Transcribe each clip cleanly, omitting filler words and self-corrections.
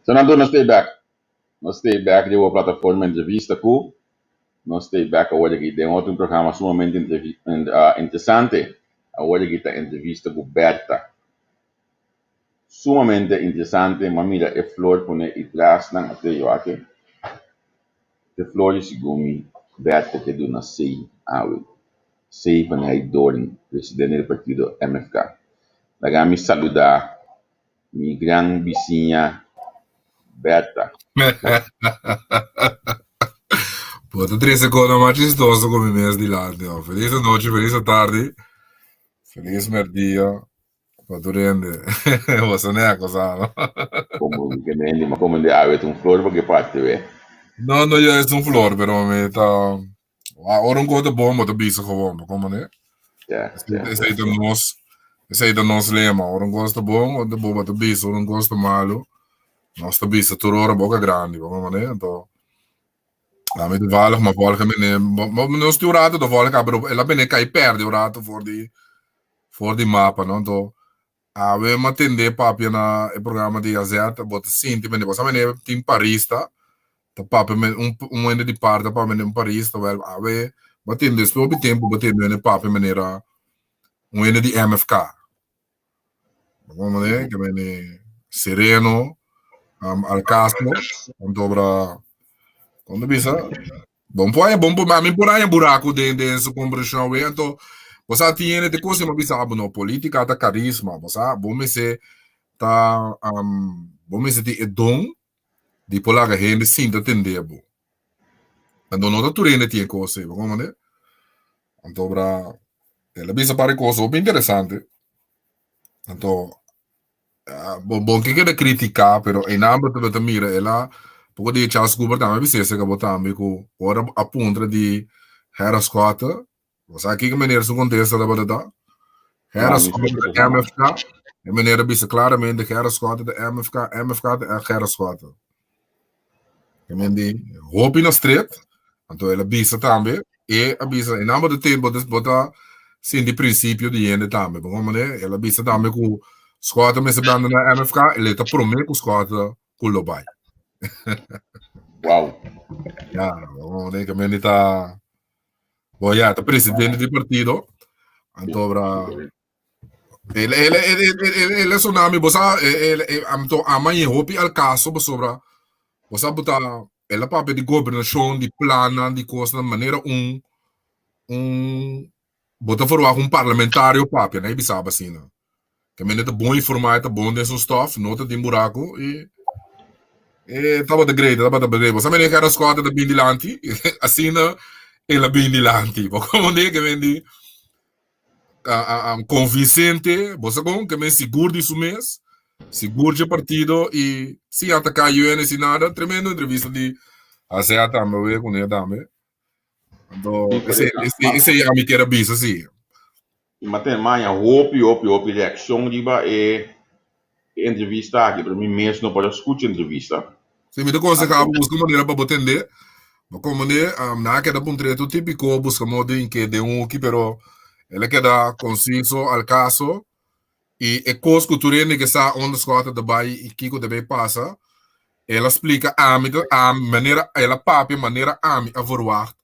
So nan tur nos stay back. Nos stay back riba plataforma entrevista ku nos stay back awor aki den otro programa sumamente interesante. Awor aki ta entrevista ku Bertha. Sumamente interesante, m'a mira e flor pone i trasnan ate yo aki. E flor di segun mi Bertha ke duna sei awe. Sei van Heydoorn, presidente di partido MFK. Laga mi saluda Mi gran bisiña Bertha. Bo ta trese kosnan mas chistoso ku mi mes dilanti. Oh. Felis anochi, felis atardi, felis merdia pa tur hende. Bo sa nea cosa, no? Como que me ma como de awe un flor porque parte we. No, no, ya es un flor, pero me ta Ora un cosa bon, bo ta bisa gewoon, bo como ne? Ja, ja. Esei ta nos, esei ta nos lema. Ora un cosa ta bon, ora bo ta bisa, ora un cosa ta malo, nos ta bisa tur ora boca grandi, bo como ne? Anto, ami toevallig, ma volga mene, nos tin un rato toevallig, pero el a bene cai perde un rato for di, for di mapa, no? Anto, Awe m'a tende papia na e programa di AZ, bo ta sinti mende, bo sa mende tin parista, ta papia men un un hende di par ta papia mende un parista, wel awe bo tende despues hopi tempo bo tende hende papia manera un hende di MFK. Bo comprende? Ke mende sereno, al caso, anto bra, kon ta bisa? Bon por haña, bon por, mi por haña buraku den den su kompreshon we, anto bo sa tin hende te kos mi bisa bo no, politika ta karisma, bo sa, bo mester ta bo mester tin e don di por laga hende sinta tende bo. Anto no ta tur hende tin e kos ei, bo komprende? Anto bra, el a bisa par di kos hopi interesante, anto Bo bo ke keda kritiká, pero einan bo ta mira el a poko di Charles Cooper tambe a bisa esei ku bo tambe ku ora a puntra di Gerard Schotte, bo sa kiko meneer su kontesta tabata ta? Gerard Schotte ta MFK, e meneer a bisa klaramente Gerard Schotte ta MFK, MFK ta Gerard Schotte. E men di hopi na stret, anto el a bisa tambe, e a bisa, e nan bo ta ten, bo ta, bo ta sinti prinsipio di hende tambe, bo komprende? El a bisa tambe ku Schotte mester banda na MFK, el e ta promé ku Schotte ku lo bai. Wow. Ya, bo komprende? Ke men di ta, bo ya, ta presidente di partido, anto bra. El, el, el, el, el, el a sona mi, bo sa, el, el, anto ama y hopi al caso pasobra, bo sa bo ta, el a papia di gobernacion, di plannan, di cosnan, manera un, un, bo ta verwacht un parlamentario papia, na e bisaba asina. Ke mende ta bon informa, e ta bon den su stof, no ta tin buraco y e tabata great, tabata great. Bo sa mende Gerard Schotte ta bin dilanti, asina el a bin dilanti. Bo comprende ke mende convincente, bo sa con ke men sigur di su mes, sigur dje partido y sin ataca UN sin nada, tremendo entrevista di ACA tambe we con e tambe. Anto, ese, ese, ese a mi kier a bisa si. Y ma ten maña hopi hopi hopi reaccion riba e entrevista aki, pero mi mes no por a scucha entrevista. Si, mi ta conseha bo busca manera pa bo tende. Bo comprende, um, nan a keda pa un treto típico, busca modo in ke den un hoki, pero el a keda conciso, al caso, y e cos cu tur hende ke sa unda Schotte ta bay y kico ta bay pasa, el a splica ami, ami, manera, el a papia manera ami a verwacht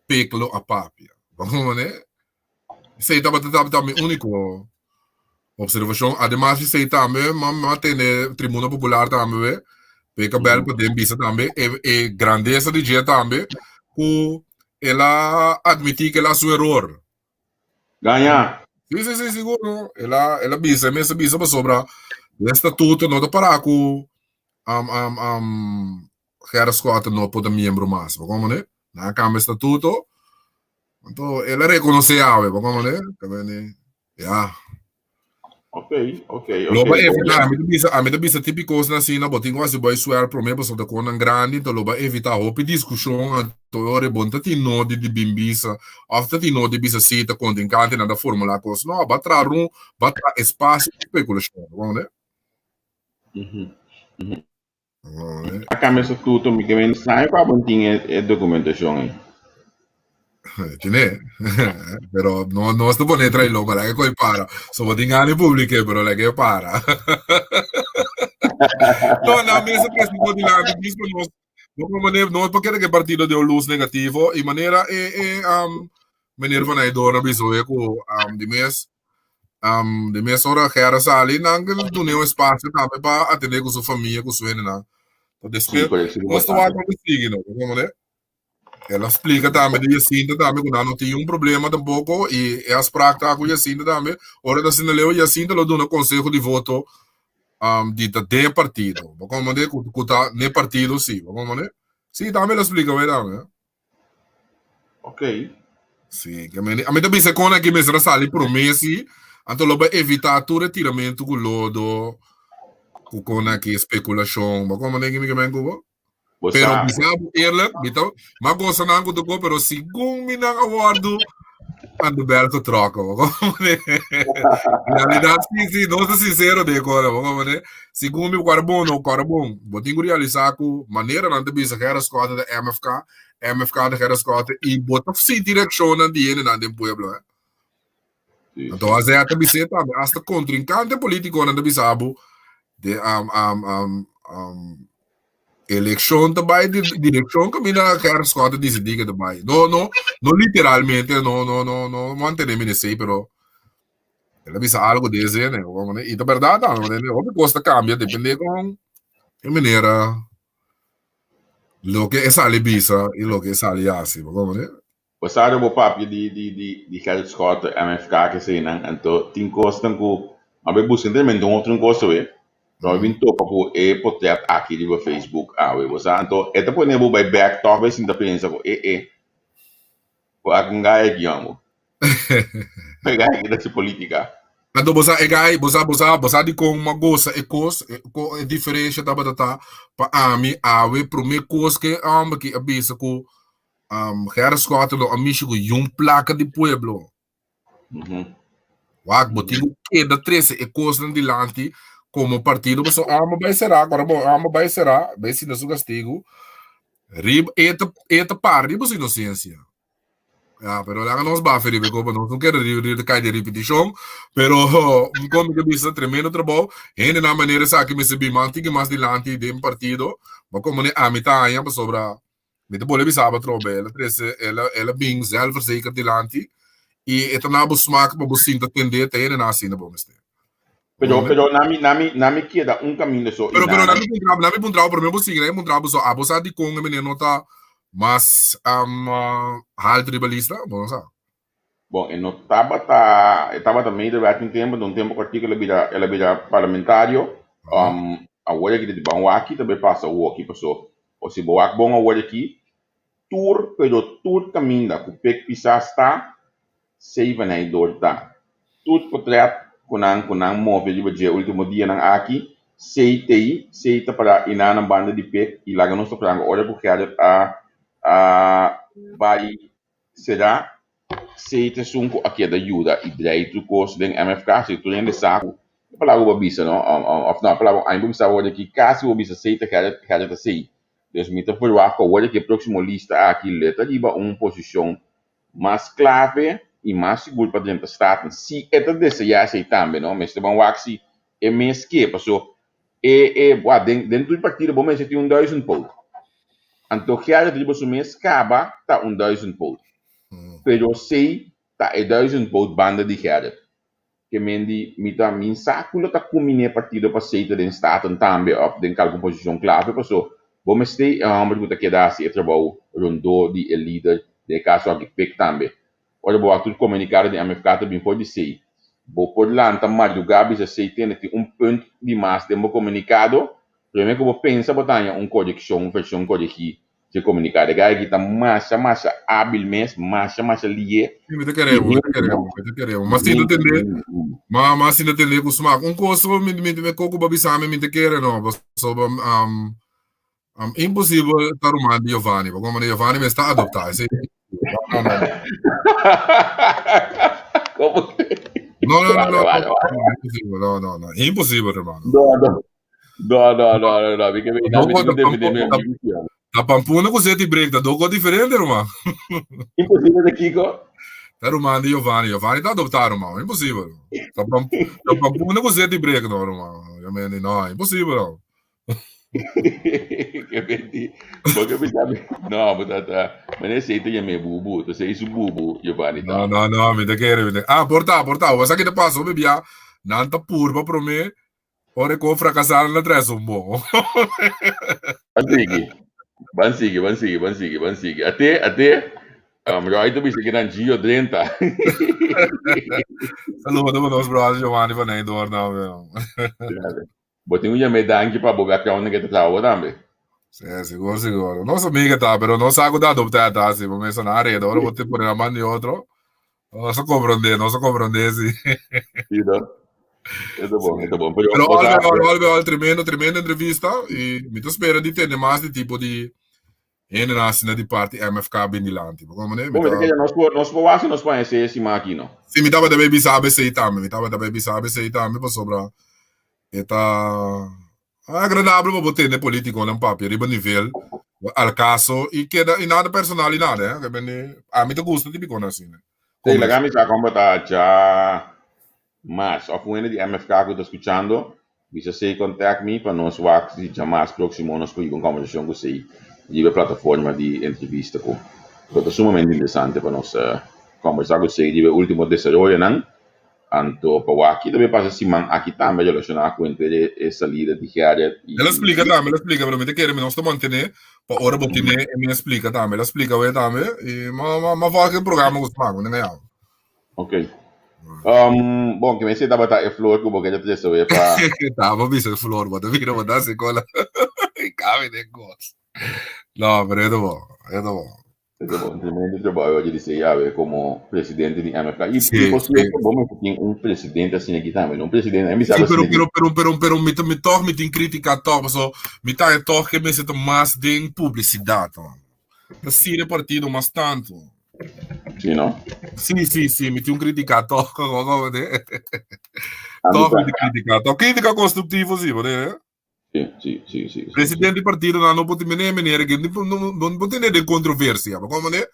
Pek lo a papia. Bo comprende? Esei tabata tabata mi úniko observashon. Ademas di esei tambe, m'a m'a tende Tribuna Popular tambe we, Peka bel pa den bisa tambe e e grandesa di dje tambe ku el a admití ku el a hasi un eror. Gaña. Sí, sí, sí, sigur. El a el a bisa, e mes a bisa pasobra den statuto no ta pará ku Gerrit Schotte no por ta miembro mas. Bo komprende? Nan a kambia statuto. Anto el a rekonosé awe, bo komprende? Ta bini, ya. Ok, ok, Lo ok. ba evitá, ami ta bisa, ami ta bisa tipi kosnan asina, bo tin ku hasi bo e suèl promé pasobra ta konan grandi, anto lo ba evitá hopi diskushon, anto e ora bo no ta tin nodi di bin bisa, òf ta tin nodi di bisa si ta kontrinkante nan ta formulá kos. No, bo a traha rum, bo a traha espasio pa spekulashon, bo komprende? A cambia statuto mi ke men sabe pa bon tin e documentacion ei. Tine. Pero no no sta pone trailón, para que coi para. So bo tin gana di publique, pero la que para. No, nan mester presentó dilanti djis pa nos. No pa manera, no pa kere ku e partido den un lus negativo i manera e e um, meneer Van Eydoorn a bisa oe ku um, di mes um, di mes ora Gerrit sali nan ke dune un espasio tambe pa atendé ku su famia, ku su hendenan. Sí, Despues correcto, sí, nos ta wak importante. loke sigui no, bo manera. El a splika tambe di Jacinta tambe ku nan no tin un problema tampoko i e afspraak ta ku Jacinta tambe ora ta asina leu Jacinta lo duna konseho di voto um, di ta den partido. Bo komprende ku ku ta ne partido si, bo komprende? Si, tambe el a splika wei tambe. Ok. Si, ke mende, a mi ta bisa kon aki mester a sali promé si, anto lo bai evitá tur e tiramentu ku lodo, ku kon aki spekulashon. Bo komprende ki mi ke men ku bo? Bo Pero sa. bisa bo eerlijk, mi ta, m'a gosa nan ku toko, pero segun mi nan a wordu aan de bel getrokken. Bo komprende? Realidad, si, si, nos ta sincero den kora, bo komprende? Segun mi, kora bon no, kora bon. Bo tin ku realisa ku manera nan ta bisa Gerrit Schotte ta MFK, MFK ta Gerrit Schotte, i bo ta sinti reakshonnan di hendenan den pueblo, eh. Sí, Anto sí. AZ ta bis'é tambe, hasta kontrinkante polítikonan ta bisa bo, de um, um, um, um, elekshon ta bai di direkshon kaminda Gerrit Schotte a disidí ke ta bai. No, no, no literalmente, no, no, no, no mantené mi esei, pero el a bisa algo de ese, ne, i ta bèrdat tambe, hopi kos ta kambia depende kon e manera loke e sali bisa i loke e sali hasi, bo komprende? Bo sa bo papia di di di di Gerrit Schotte, MFK keseinan, anto tin kosnan ku a bai buska enteramente un otro kos awe, pero a bin topa ku e potret aki riba Facebook awe, bo sa, anto e ta pone bo bai bek tòg bai sinta pensa ku e e ku aki un gai aki yòngu, e gai aki ta hasi politika. Anto bo sa e gai, bo sa bo sa bo sa dikon mi a gosa e kos, e diferensha tabata ta pa ami awe promé kos ku e hòmber aki a bisa ku Um, Gerrit Schotten lo a mishi ku yun plaka di pueblo. Wak, bo tin ku keda trese e kosnan dilanti komo partido, pasobra amo bai será, agora bo amo bai será, bai sinta su kastigu. Riba, e ta, e ta para riba su inosensia. Ja, pero laga nos bafe riba e kopa, nos no kere riba riba kai den repetishon, pero un kon mi ta bisa tremendo trabou. Hendenan manera esaki mester bin mas tiki mas dilanti den partido, bo komo ne ami ta haña pasobra Mi ta bolbe bisa bo atrobe, el a trese, el a, el a bin zelfverzekerd dilanti i e ta na bo smak pa bo sinta tende te hende nan asina bo mester. Pero, pero na mi, na mi, na mi keda un kaminda so i Pero, pero na. na mi puntra, na mi puntra bo, prome bo sigui, na mi puntra bo so, abo sa dikon e meneer no ta mas um, halt riba lista? Bo no sa. Bon, e no tabata, e tabata medewerking tempo, un tempo kortiku el a bira, el a bira parlamentario. Um, awor aki di ban wak ta bai pasa awoki paso o si bo wak bon awor aki, tur pero tur kaminda ku Pik Pisas ta, Sevenheid door ta. Tur potret ku nan ku nan move riba dje ultimo dianan aki, sei tei, sei ta para inanan banda di Pik i laga nos ta frango ora ku Gerrit a a bai Será sei ta esun ku a keda yuda i drei tur kos den MFK? Si tur hende sa ku e palabra ku bo a bisa no, òf no, e palabra ku ami bo bisa awor aki, kasi bo bisa sei ta keda keda ta sei. Dus mi ta verwagt ku awor aki e próksimo lista aki lo ta riba un posishon mas klave i mas sigur pa drenta Staten. Si e ta deseá esei tambe no, mester ban wak si e mes ke, paso E e wak den den tur partido bo mester tin un duizendpoot. Anto Gerrit riba su mes kaba ta un duizendpoot. Pero sei ta e duizendpoot banda di Gerrit. Ke men di mi ta mi sa ku lo ta kuminé partido pa sei ta den Staten tambe òf den kalkun posishon klave paso bo mester e hòmber ku ta keda hasi e trabou rondó di e lider den e kaso aki Pik tambe. Ora bo wak tur komunikado di MFK ta bin for di sei. Bo por lanta madrugá bisa sei tende tin un punt di mas den bo komunikado, promé ku bo pensa bo ta haña un korekshon, un vershon koregí dje komunikado. E gai aki ta masha masha ábil mes, masha masha lié. Sí, mi ta kere bo, mi ta kere bo, mi ta kere bo. Ma si ta tende, ma ma si ta tende ku smak. Un kos mi mi mi koko bo bisa mi mi ta kere no, pasobra um, Um, imposibel ta ruman di Giovanni, porque como Giovanni me está adoptado. Ese, no, no, no. ¿Cómo que? No, no, no, no, Vale, no, vale. no, imposible, no, no, no, imposible, hermano. No, no. No, no, no, no, no. Mi que mi Doko mi ta defender mi pampu- ta- amigo. ta pampuna ku zeti break, ta doko diferente, hermano. Imposible de Kiko. Ta ruman di Giovanni, Giovanni ta adoptado, hermano, imposible. Ta pam- ta pampuna ku zeti break, no, hermano. Yo me no, imposible. No. Ke benti, bo ke bisa mi, no, bo ta ta, mane sei ta yam'é bubu, ta sei su bubu, Giovanni No, ta. no, no, mi ta kere, mi ta. Ah, por ta, por ta. Wasa ki ta pasa, hopi bia, nan ta purba promé, ora e kon frakasá nan ta trae un bon. Ban sigui, ban sigui, ban sigui, ban sigui, ban sigui. Ate, ate, um, Roy ta bisa ki nan Gio drenta. Saludo pa nos brother Giovanni van Eindhoorn tambe. Dale. Bo tin un yam'é danki pa bo background ke ta traha bo tambe. Sí, sigur, sigur. Nos amiga ta, pero no sa ku ta adoptá ta, si bo mester na reda, ora bo te pone na man di otro, nos a komprondé, nos a komprondé, si. Sí, no? E ta bon, e ta bon. Pero, Pero bo al sa, al, al, al, tremendo, tremendo entrevista i mi ta spera di tende mas di tipo di hendenan asina di parti MFK bin dilanti. Bo komprendé? Mi Bo, mi ta ta kere nos por, nos por wak si nos por haña esei siman aki, no? Sí, mi tabata bay bisa ABC tambe, mi tabata bay bisa ABC tambe pasobra e ta agradabel pa bo tende politiconan papia riba nivel al caso y keda y nada personal y nada, eh. Ami ta gusta tipiconan asina. Sí, laga mi sa kon bo ta dja Mas of un hende di MFK ku ta skuchando, bisa sei contact mi pa nos wak si djamas proksimo nos por hiba un kombersashon ku sei riba e plataforma di entrevista ku lo ta sumamente interesante pa nos kombersá ku sei riba e ultimo desaroyonan. Anto pa wak ki ta bay pasa siman aki tambe relashoná ku entre e salida di Gerrit i. El a splika tambe, el a splika, pero mi ta kere mi nos ta mantené pa ora bo tene e mi a splika tambe. El a splika awe tambe i ma ma wak e programa ku smak, mi ta ngaña. Ok. Um, bon, que me se tabata e flor ku bo ke trese we pa. Taba bisa e flor, bo ta mira bo ta kola. Cabe de kos. No, pero e ta bon, e ta bon. E ta bon, tremendo trabou oye di se yawe como presidente di MFK. Y, Sí, y por sí. cierto, bo mester tin un presidente asina aki tambe, no? Un presidente, mi Sí, sabe pero, asina pero, pero, pero, pero, mi, mi toch mi tin crítica toch, so, mi ta e toch que mester ta mas den publicidad, man. Ta sirve partido mas tanto. Sí, no? Sí, sí, sí, mi tin un crítica toch, como de. Toch mi tin crítica, toch crítica constructivo sí, bo Sí, sí, sí, sí. Presidente di partido no por meneer meneer que no no por tener de controversia, maar como ne?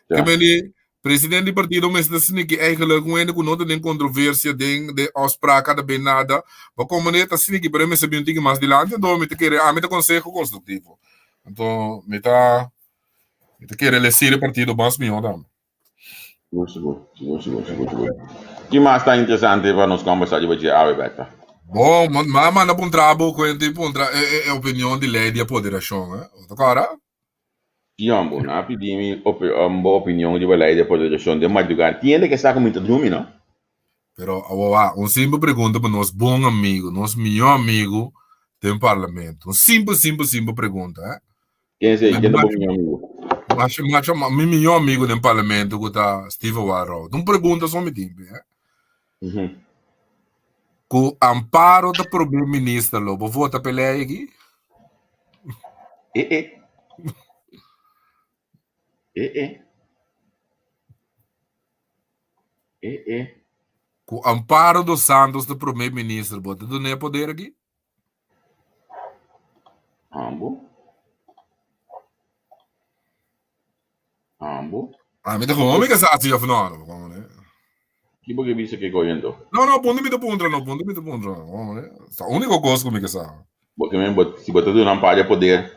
Que meneer presidente di partido mester sneaky eigenlijk un hende ku no ta den controversia den de afspraak da ben nada, maar como ne ta sneaky pero mester bin un tiki mas dilanti, anto mi ta kere ami ta conseho constructivo. Anto mi ta mi ta kere le sirbi partido mas mihó tambe. Sigur, sigur, sigur, sigur, sigur, sigur. Ki mas ta interesante pa nos kombersá riba dje awe, Bertha? Bon, ma manda puntra bo kuenta i puntra e, e, e opinion di lei di apoderashon, eh? Bo ta kòrda? Sí, hombo, nan a pidi mi opi, um, bo opinion riba lei di apoderashon den madrugada. Tin hende ke sa ku mi ta drumi, no? Pero awo un simpel pregunta pa nos bon amigo, nos mihó amigo den parlamento. Un simpel, simpel, simpel pregunta, eh? Ken esei? Ken ta bo mihó amigo? Macho, macho, mi mihó amigo den parlamento ku ta Steven Walroud. Un pregunta so mi tin, eh? Mm -hmm. Ku Amparo ta prome minister lo bo vota p'e lei aki? Eh eh. Eh eh. Eh eh. Ku Amparo dos Santos ta prome minister bo ta dun'é poder aki? Ambo. Ambo. Ah, mi ta gewoon mi ka sa si of no. Ki bo ke bisa ke koy ento? No, no, punto mi ta puntra, no, punto mi ta puntra. Sa único kos ku mi ka sa. Bo ke men bo si bo ta duna un par de poder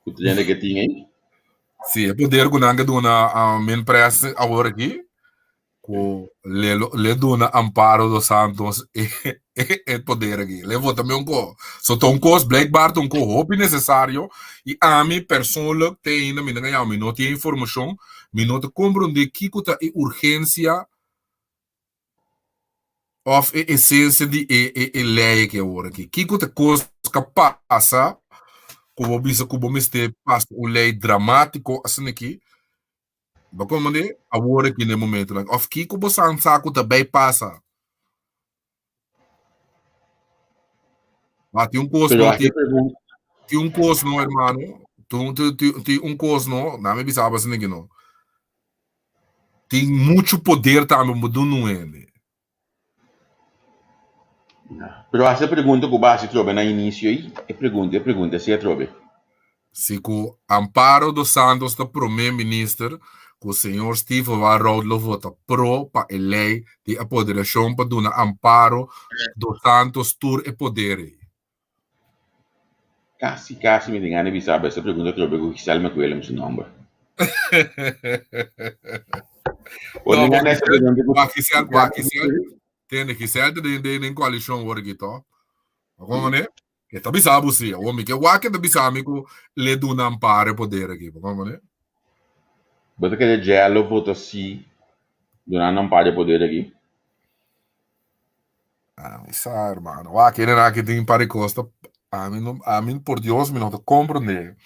ku ta hende ke tin ei? Si, e poder ku nan ke duna a min pres awor aki, ku le le duna Amparo dos Santos e e poder aki. Le vota mi un ko. So ta un kos blijkbaar ta un ko hopi necesario i ami persoonlijk te ainda mi ta ngaña mi no tin informashon, mi no ta komprondé kiko ta e urgensia of e esencia di e e e ley aki awor aki. Kiko ta kos ka pasa ku bo bisa ku bo mester pasa un ley dramatiko asina aki? Bo komprende? Awor aki na e momentonan. Of kiko bo san sa ku ta bay pasa? Ma tin un kos Pero no, a tin, pregunta. tin un kos no, hermano. Tin, tin, tin, tin un kos no, dame bisa bo asina aki no. Tin mucho poder tambe bo duna un hende. Pero hasi e pregunta ku bo a hasi atrobe na inicio ei, e pregunta, e pregunta si atrobe. Si ku Amparo dos Santos ta prome minister, ku señor Steven Warroud lo vota pro pa e ley di apoderashon pa duna Amparo dos Santos tur e poder ei. Kasi kasi mi tin gana di bisa bo esta pregunta trobe ku Giselle McWilliams su nomber. Bo No, tin gana esta pregunta ku Wak Giselle, wak Giselle. Tende, Giselle ta den den den koalishon wor aki to. Bo komprende? E ta bisa bo si. Awor mi ke wak e ta bisa mi ku le duna Amparo e poder aki. Bo komprende? Bo ta kere Jello vota si dunando Amparo e poder aki? Ah, mi sa, hermano. Wak, kere na ki tin par di kos ta, ami no, ami por Dios mi no ta komprende.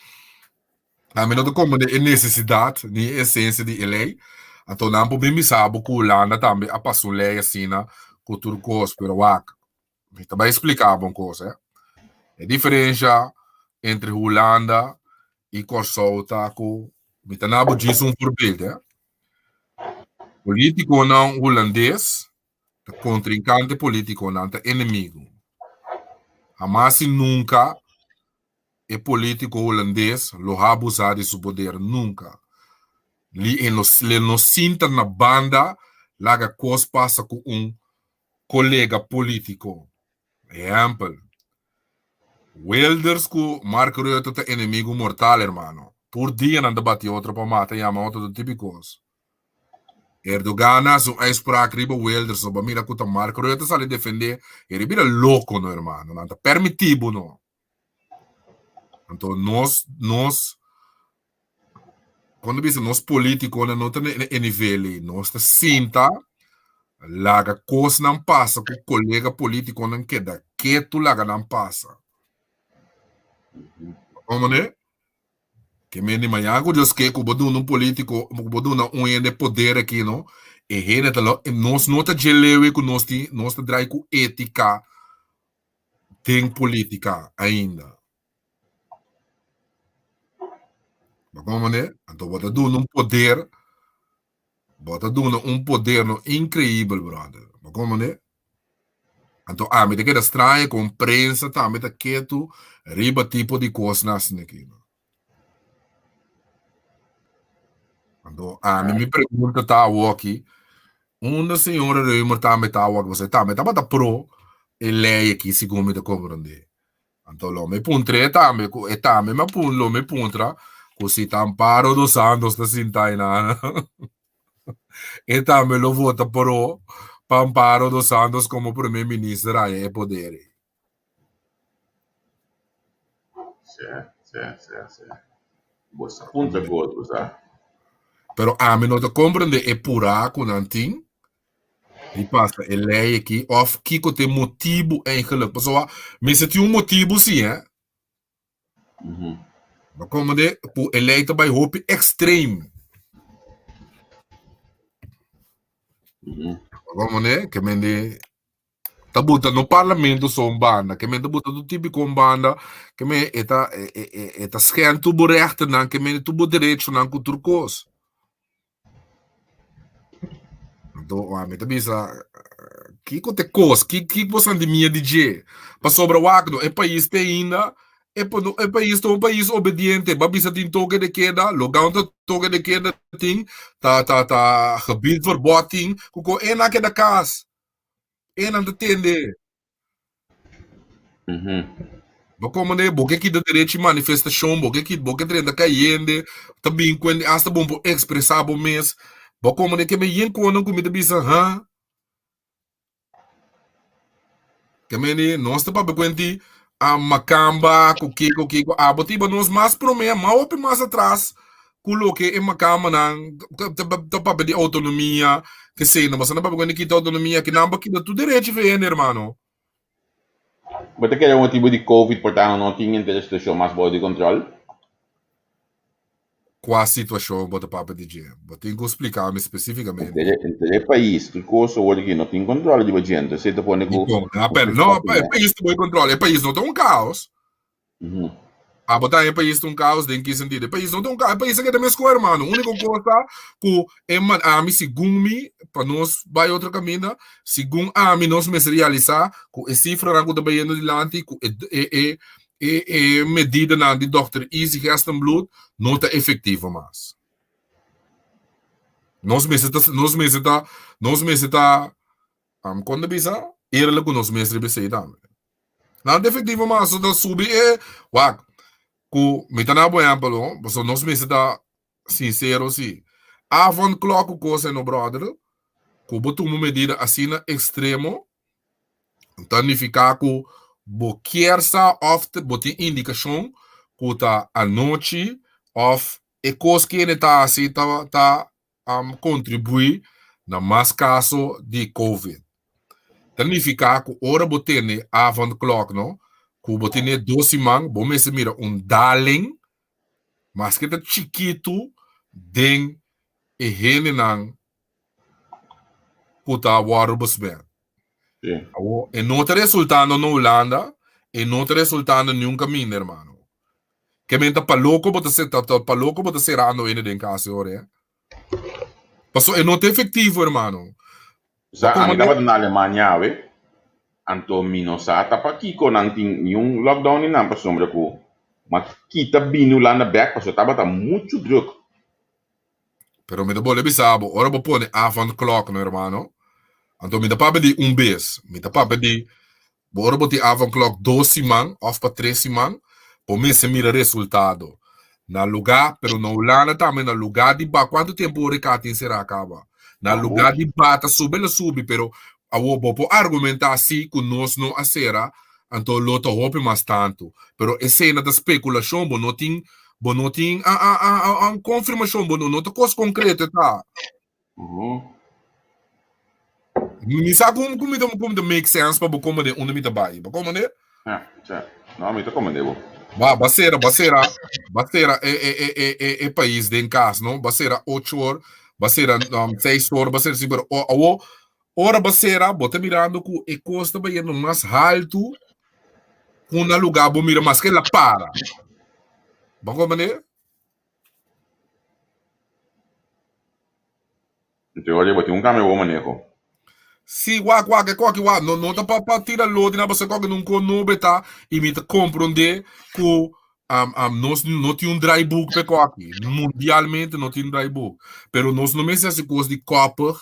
Ami no ta komprende e nesesidat ni e esensia di e lei. Anto nan por bin bisa bo ku Hulanda tambe a pasa un lei asina ku tur kos, pero wak, mi ta bai splika bo un kos, eh. E diferensha entre Hulanda i Kòrsou ta ku, mi ta na bo djis un voorbeeld, eh. Politikonan hulandes ta kontrinkante politikonan, ta enemigo. Hamas i nunka e politiko hulandes lo habusá di su poder, nunka. Li e no le no sinta na banda laga kos pasa ku un kolega politiko. Ehèmpel, Wilders ku Mark Rutte ta enemigo mortal, hermano. Tur dia nan ta bati otro pa mata, yama otro tur tipo di kos. Erdogan a hasi un uitspraak riba Wilders, no bo a mira ku ta Mark Rutte sali defendé, e bira loko no hermano, nan ta permití bo no. Anto nos, nos, kon ta bisa nos politikonan no ta na e nivel ei, nos ta sinta laga kosnan pasa ku kolega politikonan keda ketu laga nan pasa. Komo ne? Ke men di mañana ku Dios ke ku bo duna un politiko, ku bo duna un hende poder aki no, e hende ta lo, nos no ta dje lewe ku nos tin, nos ta drai ku etika den politika ainda. Bo komprende? Anto bo ta duna un poder, bo ta duna un poder no inkreibel brother. Bo komprende? Anto ami ta keda straño kon prensa tambe ta ketu riba tipo di kosnan asina aki. Anto ami mi pregunta ta awoki, unda señora Römer tambe ta awoki? Pasobra e tambe tabata pro e lei aki segun mi ta komprende. Anto lo mi puntra e tambe ku e tambe mi a pun lo mi puntra ku si ta Amparo dos Santos ta sinta einan e tambe lo vota pro pa Amparo dos Santos komo primer minister haña e poder ei. Sí, sí, sí, sí. Bo sa puntra kos, bo sa. Pero ami no ta komprende e purá ku nan tin di pasa e lei aki òf kiko ta e motibu eigenlijk. Pasobra mester tin un motibu si, hè. Bo komprende ku e lei ta bai hopi ekstrem. Bo komprende? Ke mende ta buta no parlamento so un banda, ke men ta buta tur tipo un banda, ke men e ta e ta schend tur bo rechtennan, ke men tur bo derechonan ku tur kos. Anto ami ta bisa, kiko ta e kos? Kiko bo santi miedu di dje? Pasobra wak no, e pais te ainda, e e pais ta un pais obediente. Bo a bisa tin toke de keda, lockdown ta toke de keda tin, ta ta ta gebiedverbod tin, ku kon e nan keda kas. E nan ta tende. Bo komo ne bo ke kita derecho di manifestashon, bo ke kita, bo ke drenta kayende, ta bin kuende asta bo por ekspresá bo mes. Bo komo ne ke me yen konan ku mi ta bisa, ha? Ke meni nos ta papia kuenti a makamba ku kiko kiko abo ta hiba nos mas promé, mas hopi mas atras ku loke e makambanan ta papia di outonomia kesei no boso na papia kuenti kita outonomia kinan bo kita tur derecho for hende hermano. Bo ta kere motibu di covid por ta no tin henter e situashon mas bou di kontrol? Kua situashon bo ta papia di dje? Bo tin ku splika mi spesifikamente. Henter e pais tur kos awor aki no tin kontrol riba djente esei ta pone ku Dikon? No, e pais ta bou kontrol e pais no ta un kaos. Abo ta e pais ta un kaos den ki sentido? E pais no ta un kaos, e pais a keda meskor hermano. Uniko kos ta ku e man ami segun mi pa nos bai otro kaminda, segun ami nos mester realisá ku e sifranan ku ta bayendo dilanti ku e e e e medidanan di dòkter Izzy Gerstenbluth no ta efektivo mas. Nos mester ta nos mester ta nos mester ta kon ta bisa? Eerlijk ku nos mes riba esei tambe. Nan ta efectivo mas, so ta subi e wak ku mi ta na bo ehempel no, pasobra nos mester ta sincero si. Avondklok ku kos no brother, ku bo tuma un medida asina extremo ta nifiká ku bo kier sa òf bo tin indikashon ku ta anochi òf e kos kende ta hasi ta ta kontribuí na mas kaso di covid. Ta nifiká ku ora bo tene avondklok no, ku bo tene dos siman bo mester mira un daling maske ta chikitu den e hendenan ku ta wòrdu besmet. Awor, e no ta resultando na Hulanda, e no ta resultando niun kaminda, hermano. Ke men ta pa loko bo ta ta pa loko bo ta serando hende den kas e ora, eh. Paso e no ta efektivo, hermano. Sa, ami tabata na Alemania awe, anto mi no sa ta pakiko nan tin niun lockdown ni nan pasobra ku m'a kita bini Hulanda bek pasobra tabata muchu druk. Pero mi ta bolbe bisa bo, ora bo pone avondklok no hermano, anto mi ta papia di un bes, mi ta papia di bo ora bo tin avondklok dos siman of pa tres siman, bo mester mira resultado. Na luga, pero na Hulanda tambe na luga di ba, cuanto tempo horeca tin sera caba? Na luga di ba ta subi el a subi, pero awor bo por argumenta si cu nos no a sera, anto lo ta hopi mas tanto. Pero esey na ta speculacion, bo no tin Bo no tin a a a a a un konfirmashon, bo no no ta kos konkreto e ta. Mi sa ku ku mi ta ku mi ta make sense pa bo komprende unda mi ta bai. Bo komprende? Ja, ja. No, mi ta komprende bo. Ba, ba sera, ba sera, ba sera e e e e e e pais den kas, no? Ba sera ocho or, ba sera um, seis or, ba sera cinco or. O, awo, ora ba sera, bo ta mirando ku e kos ta bayendo mas haltu ku na lugá bo mira maske el a para. Bo comprende? En teoria bo tin un cambio bo maneho. Si, wak wak e koki wak no no ta pa pa tira lodi na pasobra koki nunca no beta y mi ta comprende cu um, um, nos no tin un draaiboek pe koki mundialmente no tin draaiboek pero nos no mester haci cos di koppig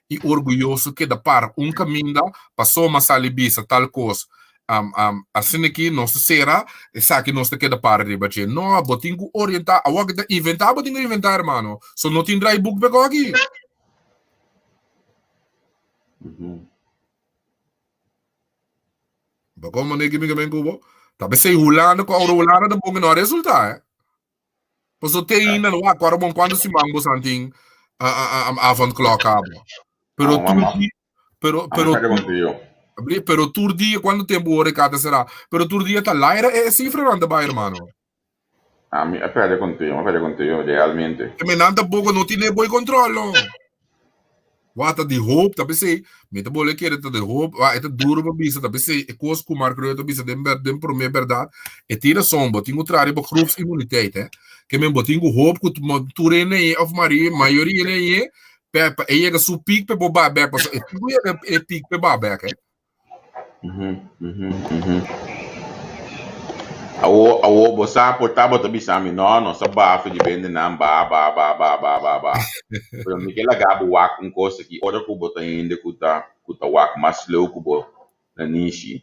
y orguyoso keda para un caminda pasobra sali bisa tal cos Um, um, asina ki nos ta sera, esaki nos ta keda para riba dje. No, bo tin ku orientá. Awor ki ta inventá, bo tin ku inventá, hermano. So no tin draaiboek pe koki. Bo kon manera ki mi ke men ku bo? Ta besei Hulanda ku ora Hulanda ta bon ke no a resultá, eh. Paso te ainda no wak, ora bon kuantu siman bo san tin avondklok kaba. Pero Ah, tur mama. dia, pero Ah, pero saca contigo. Abri, pero tur dia kuantu tempu ora e ta será? Pero tur dia ta laira e cifranan ta bai, hermano. A mi a perde contigo, a perde contigo realmente. E men nan tampoco no tiene boi control, no. Wa ta di hoop, ta pesei, mi ta bole kere ta di hoop, wa e ta duro pa bisa, ta pesei, e kos ku Mark Rutte bisa den ber, den prome berdad, e tin rason, bo tin ku traha riba groepsimmuniteit, hè. Ke men bo tin ku hoop ku tur hende ei of mari, mayoria hende ei, pe, pa e yega su piek pe bo ba bek, pasobra e tin ku yega e piek pe ba bek, hè. Awo, awo, bo sa por ta bo ta bisa mi, no, nos a bafe di bende nan, ba, ba, ba, ba, ba, ba, ba. Pero mi ke laga bo wak un kos aki, ora ku bo ta hende ku ta, ku ta wak mas leu ku bo na nishi.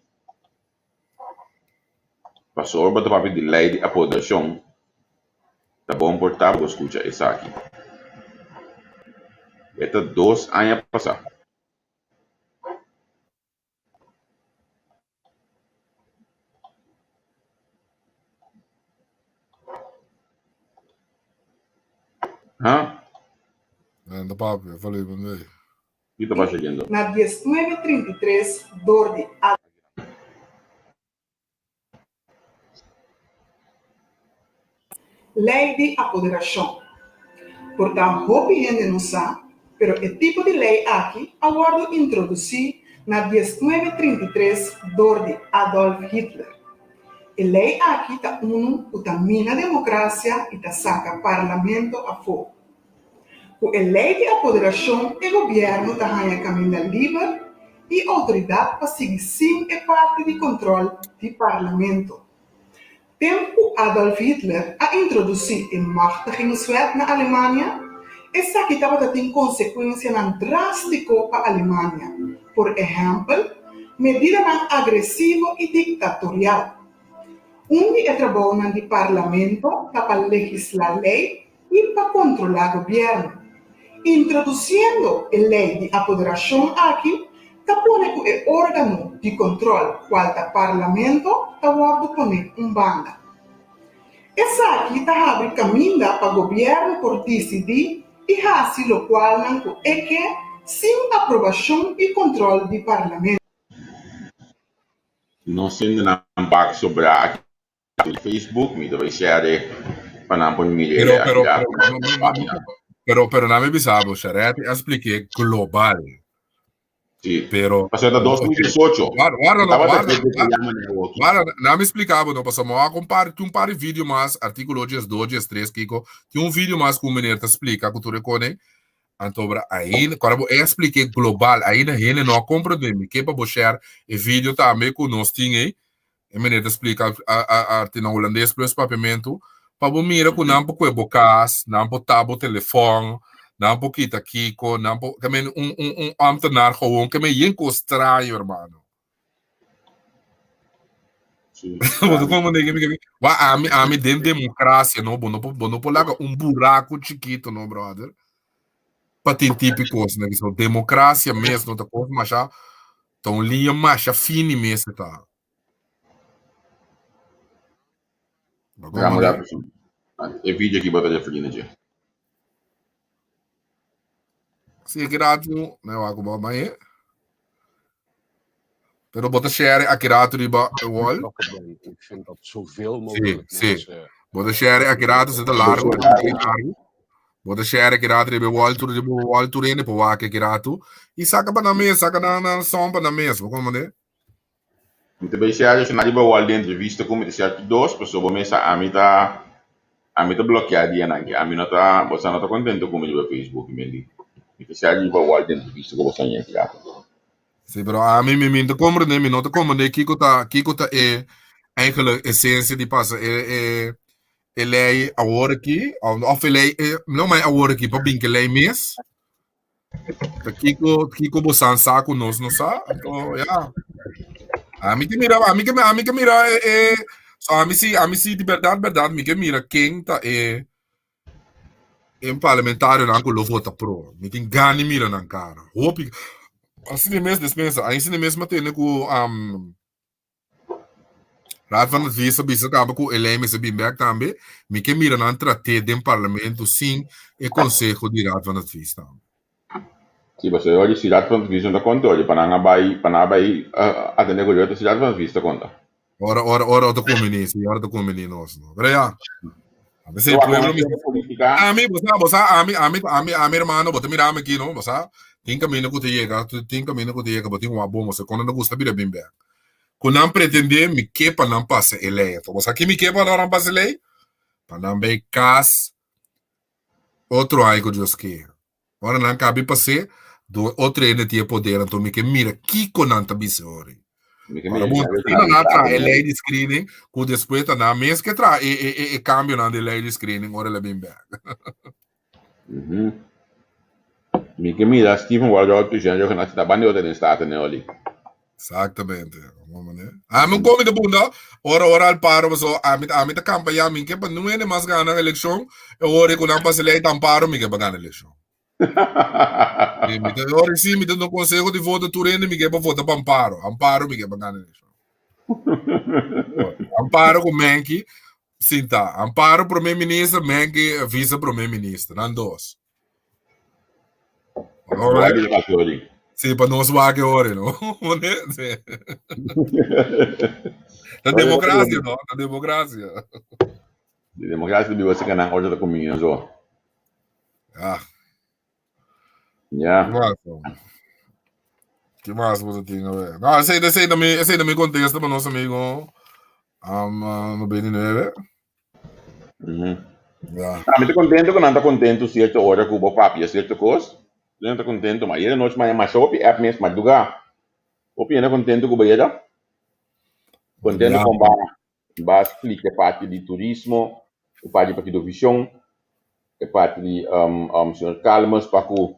Pasobra bo ta papia di lei di apoderashon, ta bon por ta bo skucha esaki. E ta dos aña pasá. Ha? Anda papia, falei pa mi. Ki ta pasa yendo? Na diesnuebe trinta i tres dor di. Lei di apoderashon. Por ta hopi hende no sa, pero e tipo di lei aki a wòrdu introdusí na diesnuebe trinta i tres dor di Adolf Hitler. E lei aki ta unu ku ta mina demokrasia i ta saka parlamento afó. Ku e lei di apoderashon e gobièrnu ta haña kaminda liber i outoridat pa sigui sin e parti di kontròl di parlamento. Tempu ku Adolf Hitler a introdusí e Machtigingswet na Alemania, esaki tabata tin konsekuensianan drástiko pa Alemania. Por ehèmpel, Medidanan agresivo i diktatorial. Un di e trabounan di Parlamento ta pa legislá lei i pa kontrolá gobièrnu. Introdusiendo e lei di apoderashon aki ta pone ku e órgano di kontrol kual ta Parlamento ta wòrdu poné un banda. Esaki ta habri kaminda pa gobièrnu por disidí i hasi lokualnan ku e ke sin aprobashon i kontrol di Parlamento. Nos hendenan bak sobrá aki di Facebook, mi ta bai share pa nan por mira Pero, e pero, aktividat pero, no, no, no, pero, pero na mi bisa bo, Sharetti a spliké global. Sí. Pero, Pasobra ta 2018. Guarda, guarda, no, Tabata guarda, ke guarda, yama na awoki. guarda, na mi explica bo, no, pasobra mo a compar, tin un par di video mas, artículo 12, 13, kiko, tin un video mas ku un meneer ta splika ku tur e kone, anto bra, ainda, kora bo e a splike global, ainda hende no a comprende, mi ke pa bo share e video tambe ku nos tin ei, E meneer ta splika a na hulandes plus papiamentu, pa bo mira ku nan por kue bo kas, nan por tap bo telefòn, nan por kita kiko, nan por, ke men un un un ambtenaar gewoon, ke men yen kos straño hermano. Sí, Bo ta komprende ke mi ke mi? Wa ami ami den demokrasia no, bo no por bo no por laga un buraku chikito no brother, pa tin tipo di kosnan. So demokrasia mes no ta kos masha Ta un liña masha fini mes e ta. Bo Ramo komprende? rapi su. E video aki bo ta referí na dje. Si e kirato, me wak ku bo mai. Pero bo ta share a kirato riba e wall. betrokken ben. Ik vind dat zoveel Sí, mogelijk sí. mensen Bo ta share a kirato, se ta largo, largo. Bo ta share ki rato riba e wall tur riba e wall tur hende por wak ki rato i saka pa nan mes, saka nan nan son pa nan mes, bo komprende? Mi ta bay share esnan riba wall di entrevista ku mi ta share tur dos pasobra bo mes sa ami ta ami ta blokia dianan aki ami no ta boso no ta kontento ku mi riba Facebook mi di mi ta share riba wall di entrevista ku boso a ña ki rato. Sí, pero ami mi mi ta komprende, mi no ta komprende kiko ta kiko ta e eigenlijk esensia di pasa e e e lei awor aki, of e lei, e, no mai awor aki, pa bin ke lei mes. Ta kiko, kiko bo san sa ku nos no sa. Anto, ja. Ami ke mira, ami ke, ami ke mira e, e, so ami si, ami si di berdad, berdad, mi ke mira ken ta e, e parlamentario nan ku lo vota pro. Mi tin gana di mira nan kara. Hopi, asina mes despensa, asina mes mi a tende ku, um, Raad van Advies a bisa kaba ku e lei mester bin bek tambe. Mi ke mira nan trat'é den parlamento sin e konseho di Raad van Advies tambe. Sí, pasobra ora si Raad van Advies no ta konta ora pa nan a bai pa nan a bai atendé ku otro si Raad van Advies ta konta. Ora ora ora ta kumbiní, si ora ta kumbiní nos no. Pero ya, a veces el pueblo mi ami, bo sa, bo sa, ami, ami, ami, ami hermano, bo ta mira ami aki no, bo sa, tin camino ku ta yega, tin camino ku ta yega, bo tin wak bon, bo sa kono ta gusta bira bin bek. Ku nan pretendé mi ke pa nan pasa e lei. Anto bo sa ki mi ke pa nan pasa e lei? Pa nan bai kas otro aña ku Dios ke. Ora nan kabi pas'é, do otro hende tin e poder, anto mi ke mira kiko nan ta bisa ori. Ora bo asina nan a traha e lei di screening, ku despues ta nan mes ke traha e e e kambionan di lei di screening ora el a bin bèk. Mi ke mira Steven Walrod ku Jean Johannes ta banda otro den Staten oli. Exactamente. Ami un komi ta bunda, ora ora al paro paso ami ami ta campaña mi ke pa nu hende mas gana eleccion, e ora ku nan pasa ley ta amparo mi ke pa gana eleccion. Mi mi ta ora si mi ta duna conseho di vota tur hende mi ke pa vota pa amparo, amparo mi ke pa gana eleccion. Amparo ku Menki sinta, amparo prome minister, Menki vice prome minister, nan dos. Sí, pa nos wak e ora, no? Sí. Ta democracia, no? Ta democracia. Di democracia biba se kanan ora ta kuminda so. Ah. Ja. Ki mas? Ki mas bo ta tin awe? No, esei, esei ta mi, esei ta mi contesta pa nos amigo um, no 29. Ja. Ah, mi ta contento cu nan ta contento cierto ora cu bo papia cierto cos. Nan ta contento, ma ayer anochi ma masha hopi app mes madruga. Hopi hende contento cu bo yega. Contento con ba ba splica e parti di turismo, e parti di Partido Vision, e parti di um, um, señor Calmes pa cu.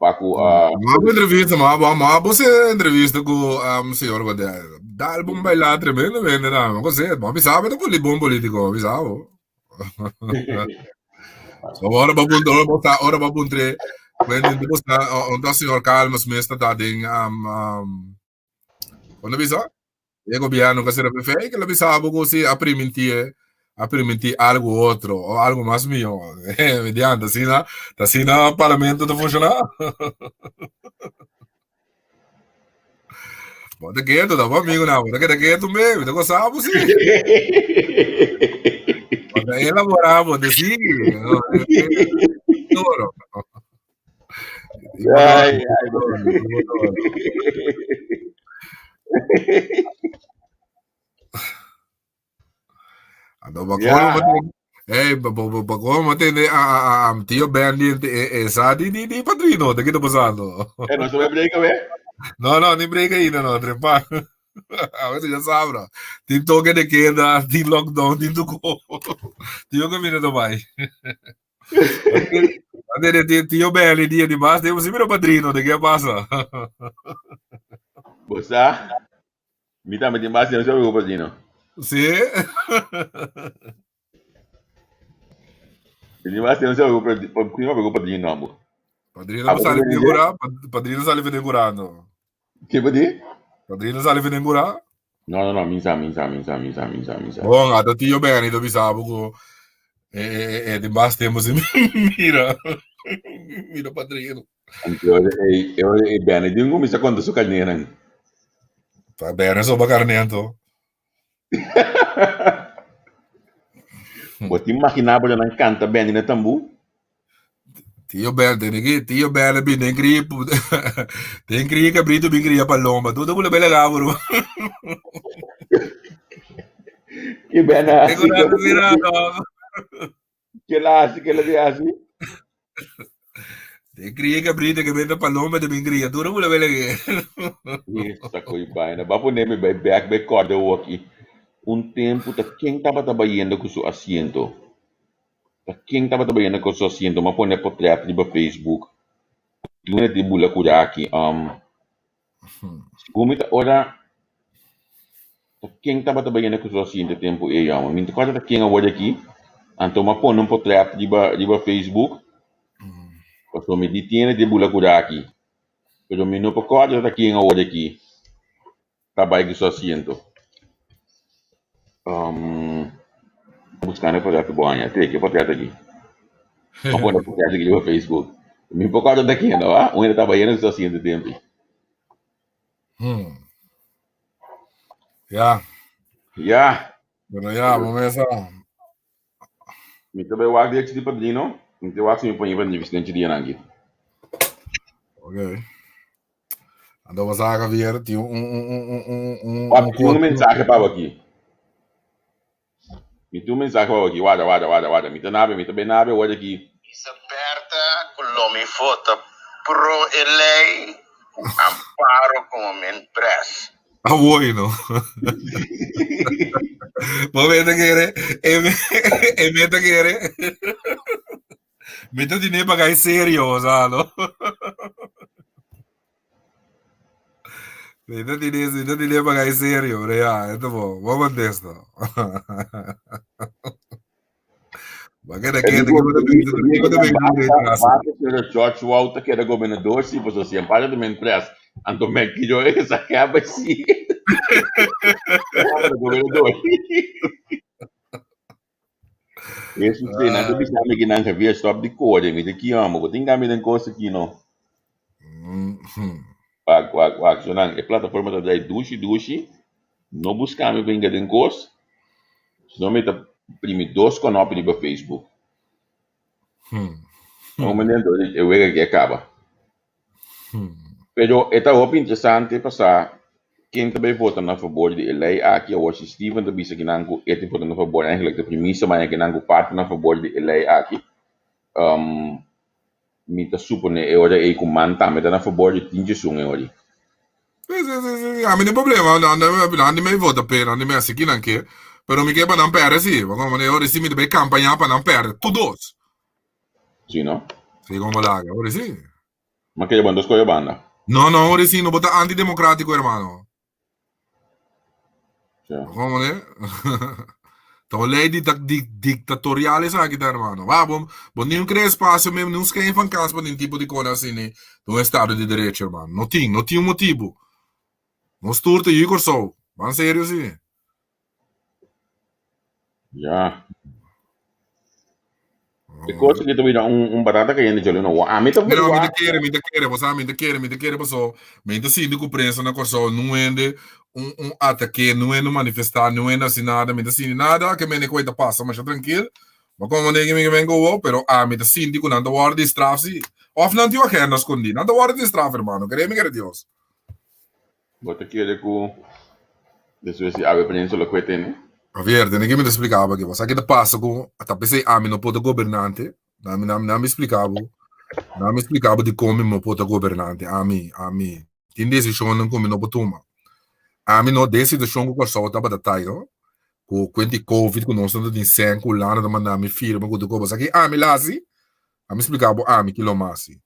Pa ku a. Ma bo entrevista, ma bo ma bo se entrevista ku um, señor Godel. Dal bom baila tremendamente na, ma kose, ma bisaba ta poli bom politico, bisabo. So ora ba puntra, ora ba ora ba puntre, when bo sta, onta señor Calmes mes ta den um, um, Cuando bisa? E gobierno que será perfeito, que bisa algo si a permitir, a permitir algo otro o algo más mío. Mediante, así na, así na parlamento te funciona. Bota quieto, tá bom, amigo, não. Bota quieto, quieto mesmo, tá gostando, sim. Bota elaborar, bota sim. Duro. Ai, ai. Ando ba yeah. Hey, ba como tende a a a tío Bendy esa di di di padrino, de que está pasando? Eh, no se ve break, ve? No, no, ni break ainda no, trepa. A veces ya sabrá. Tin toque de queda, tin lockdown, tin tuco. Tío que mira vai. Tío Benny dia di mas, devo sempre padrino, de que pasa? Bosa? Mi tambe tin mas tempo ku padrino. Sí? Mi tin mas tempo ku padrino ambo. Padrino ah, sali figura, padrino sali figurando. Ke padi? Padrino sali figura? No, no, no, minsa, minsa, minsa, minsa, minsa, minsa. Bon, ato tio Benny to bisabo ku e e e tin mas tempo sin mira. Mira padrino. Anto e e Benny tin kuminsá konta su karnénan. Pa Benny soba karné anto. Bo ta imaginá bo nan kanta Benny na tambú? Tio Ben, tiene que, tio Ben, bin den kri, den kri cabrito bin kria palomba. Tu te bula bela gabro. Ke Ben a Tengo hasi? rato mira, no. Ke la hasi? Ke la di hasi? Den kri cabrito que benta palomba te bin kria. Tu te bula bela que. Esta koi baina. Ba pone mi bai back bai korda woki. Un tempu ta ken tabata bayendo ku su asiento? Ta ken tabata bayendo ku su asiento? M'a pone potret riba Facebook. Luna di bula kura aki. Um, segun mi ta ora ta ken tabata bayendo ku su asiento e tempu ei, amo. Mi no ta kòrda ta ken awor aki. Anto m'a pone un potret riba riba Facebook. Pasobra mi di tiene di bula kura aki. Pero mi no por kòrda ta ken awor aki. Ta bai ku su asiento. Um, buscando e portret bo aña. Te, ke portret aki? Ma pone portret aki riba Facebook. Mi por kòrda ta ken, no, ah? Un hende ta bayendo ku su asiento tempu. Ja. Ja. Pero ja, bo mesa. Mi ta bai wak di ex di padrino. Mi ta wak si mi pone pa entrevista den dia aki. Ok. Anto bo sa Javier, tin un un un un un un Wak, un mi tin un kos. mensahe pa bo aki. Mi tin un mensahe pa bo aki. Warda, warda, warda, warda. Mi ta nabe, mi ta bai nabe awor aki. Bisa Bertha ku lo mi vota pro e lei ku amparo komo men pres. Ah, bueno. Bo meta kere, e me, e meta kere. Mi ta tine pa kai serio, o sea, no? Mi ta tine, mi ta tine pa kai serio, pero ya, esto bo, bo contesta. Ba keda E keda, digo, kiko ta e bisa, digo kiko ta na bin duro basta, atrás. basta señor George Wouter keda gobernador, sí, pasobra si amparo ta men pres, anto men kijo esa keba sí. Tabata gobernador. Eso sí, nan ta bisa mi ki nan Javier stop di kore, mi ta ki amo, bo tin kambia den kos aki no. Wak, wak, wak, so nan, e plataforma ta drai dushi dushi, no buska mi pa hinka den kos, sino mi ta primi dos konopi riba Facebook. Na un momento e wega aki a kaba. Pero e ta hopi interesante pa sa ken ta bay vota na fabor di e ley aki. Awor si Steven ta bisa kinan cu e ta vota na fabor, eigenlijk ta premisa maña kinan cu parti na fabor di e ley aki. Mi ta supone e ora ey cu man tambe ta na fabor di tin djesun e ora. Sí, sí, sí, sí, sí. Ami tin problema, nan nan di mi vota p'e, nan di mi hasi kinan ke, pero mi ke pa nan perde sí, pa como e ora sí mi ta bay campaña pa nan perde, tur dos. Sí, no? Sí, como laga, ora sí. Ma kere bo no skohe banda. No, no, ora si no bo ta antidemocrático, hermano. Ja. Como ne? Ta un ley di, di, dictatorial esaki ta, hermano. Va, bo, bo ni un crea espacio mesmo, ni un schijn van kans pa nin tipo di cona así, ni un estado de derecho, hermano. No tin, no tin un motibo. Nos tur ta yu Kòrsou. Ban serio si. Ja. E kos aki ta bira un, un batata kayente djoli no. Ami ta Mira, mi ta verwacht. kere, mi ta kere, bo sa, mi ta kere, mi ta kere paso, mi ta sinti ku prensa na Kòrsou no hende un, un atake, no hende manifestá, no hende hasi nada, mi ta sinti nada ke mene ku ta pasa masha trankil. Ma komo manera mi ke men ku pero ami ta sinti ku nan ta wòrdu di straf si. Òf nan tin un agenda skondí, nan ta wòrdu di straf, hermano, kere mi kere Dios. Bo ta kere ku despues di awe prensa lo kue tene? Javier, tene ke mi ta splika bo aki. Bo sa ke ta pasa ku ta p'esei ami no por ta gobernante? Nami, nami, nami splika bo. Nami splika bo dikon mi no por ta gobernante. Ami, ami tin desishonnan ku mi no por tuma. Ami no, den situashon ku Kòrsou tabata tai, no, ku kuent di covid ku nos tabata tin sèn ku Hulanda ta manda mi firma ku tur kos. Bo sa ke ami la hasi? Ami splika bo ami ki lo mas hasi.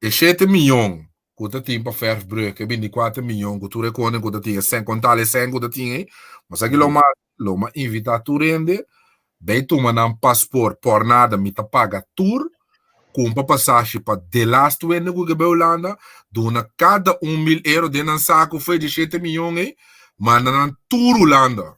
E shete miyon ku ta tin pa Verfbrug, e bintikuater miyon ku tur e konen ku ta tin, e sèn, kontal e sèn ku ta tin ei, bo sa ki lo mas, lo mas invitá tur hende bai tuma nan pasport por nada, mi ta paga tur, kumpra pasashi pa delastu hende ku ke bai Hulanda, duna kada un mil euro den nan saku for e diesshete miyon ei, manda nan tur Hulanda.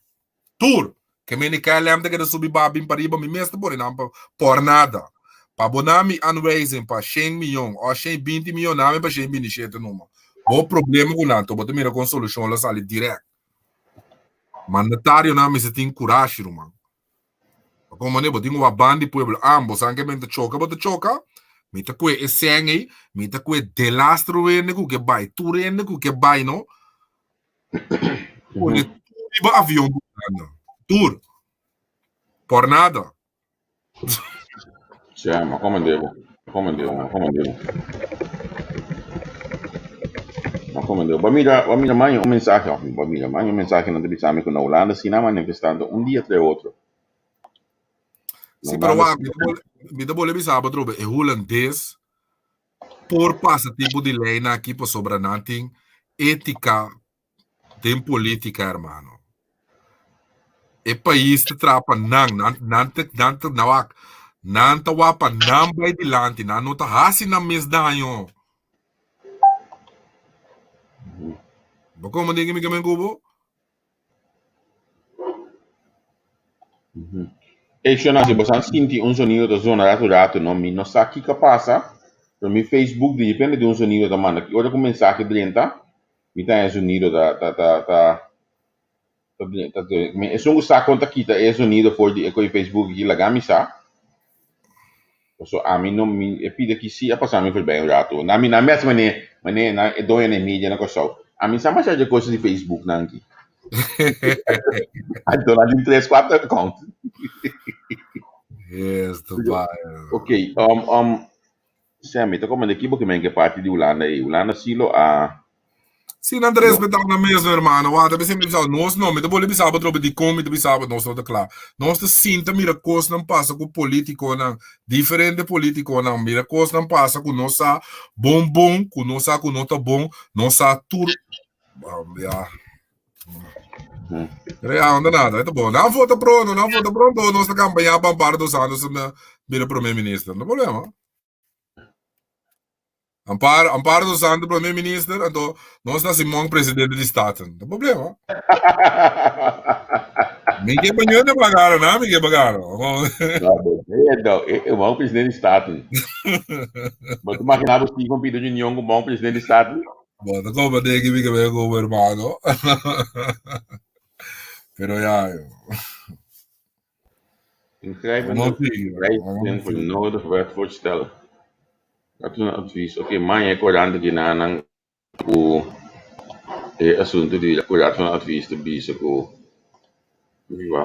Tur! Ke mene KLM ta keda subi ba bin pariba mi mes ta pone nan pa por nada. Pa bo na mi aanwijzing pa shen miyon o shen binti miyon na mi pa shen binti shete numa. Bo problema ku nan to bo ta mira kon solushon lo sali direct. Mandatarionan mester tin kurashi ruman. Pa kon manera bo tin ku wak ban di pueblo ambos anke men ta choka bo ta choka mi ta kue e sèn ei mi ta kue delastro hende ku ke bai tur hende ku ke bai no. Pone tur riba avion Hulanda. Tur. Por nada. Tja, ma komende bo. Ma komende bo, ma komende bo. Ma komende bo. Ba mira, ba mira maña un mensahe, of ba mira maña un mensahe nan ta bisa mi ku na Hulanda si nan manifestando un dia tra e otro. Na Sí, pero Hulanda wak, si mi ta bole, mi ta bole bisa bo atrobe, e hulandes por pasa tipo di leynan aki pasobra nan tin etica den politica hermano. E pais ta traha pa nan, nan nan ta nan ta nan wak nan ta wak pa nan bai dilanti, nan no ta hasi nan mes daño. Bo comprende mi ke men ku bo? Ey Shona, si bo sa sinti un sonido ta zona ratu ratu no, mi no sa kiko a pasa, pero mi Facebook di repente tin un sonido ta manda, ki ora ku mensahe drenta, mi ta haña e sonido ta ta ta ta ta ta esun ku sa kon ta kita e sonido for di e koe Facebook aki laga mi sa, paso ami no mi e pida ki si a pasa mi forbij un ratu, na mi na mi hasi mane mane na e doño na e media na Kòrsou, ami sa masha dje kos di Facebook nan aki. Anto nan tin tres kuater account. Yes, ta bai. Ok, um, um, Sam, mi ta komende ki bo ke men ke parti di Hulanda ei. Hulanda si lo a Si nan ta respetá nan mes, hermano. Wak, ta bisa mi bisa, nos no, mi ta bole bisa bo atrobe dikon mi ta bisa bo nos no ta kla. Nos ta sinta mira kosnan pasa ku politikonan, diferente politikonan, mira kosnan pasa ku nos sa bon bon, ku nos sa ku no ta bon, nos sa tur, ya. Pero ya, no ta nada, ta bon. Nan vota pronto, nan vota pronto, nos ta kampañá pa Amparo dos Santos na bira prome minister. No problema. Amparo, Amparo dos Santos prome minister, anto nos na Simon presidente di Staten. No problema. Mi ke baño de pagaro, na mi ke pagaro. No, no, e bom presidente di Staten. Bo te imaginá bo Steven pidi reunion ku bom presidente di Staten? Bo ta como de que mi ke veo como hermano. Pero ya, yo. Ingrijpende wijziging voor nodig werd voorstellen. Dat un advies. Oké, maña e korant di nan ku e asuntu di Raad van Advies ta bisa ku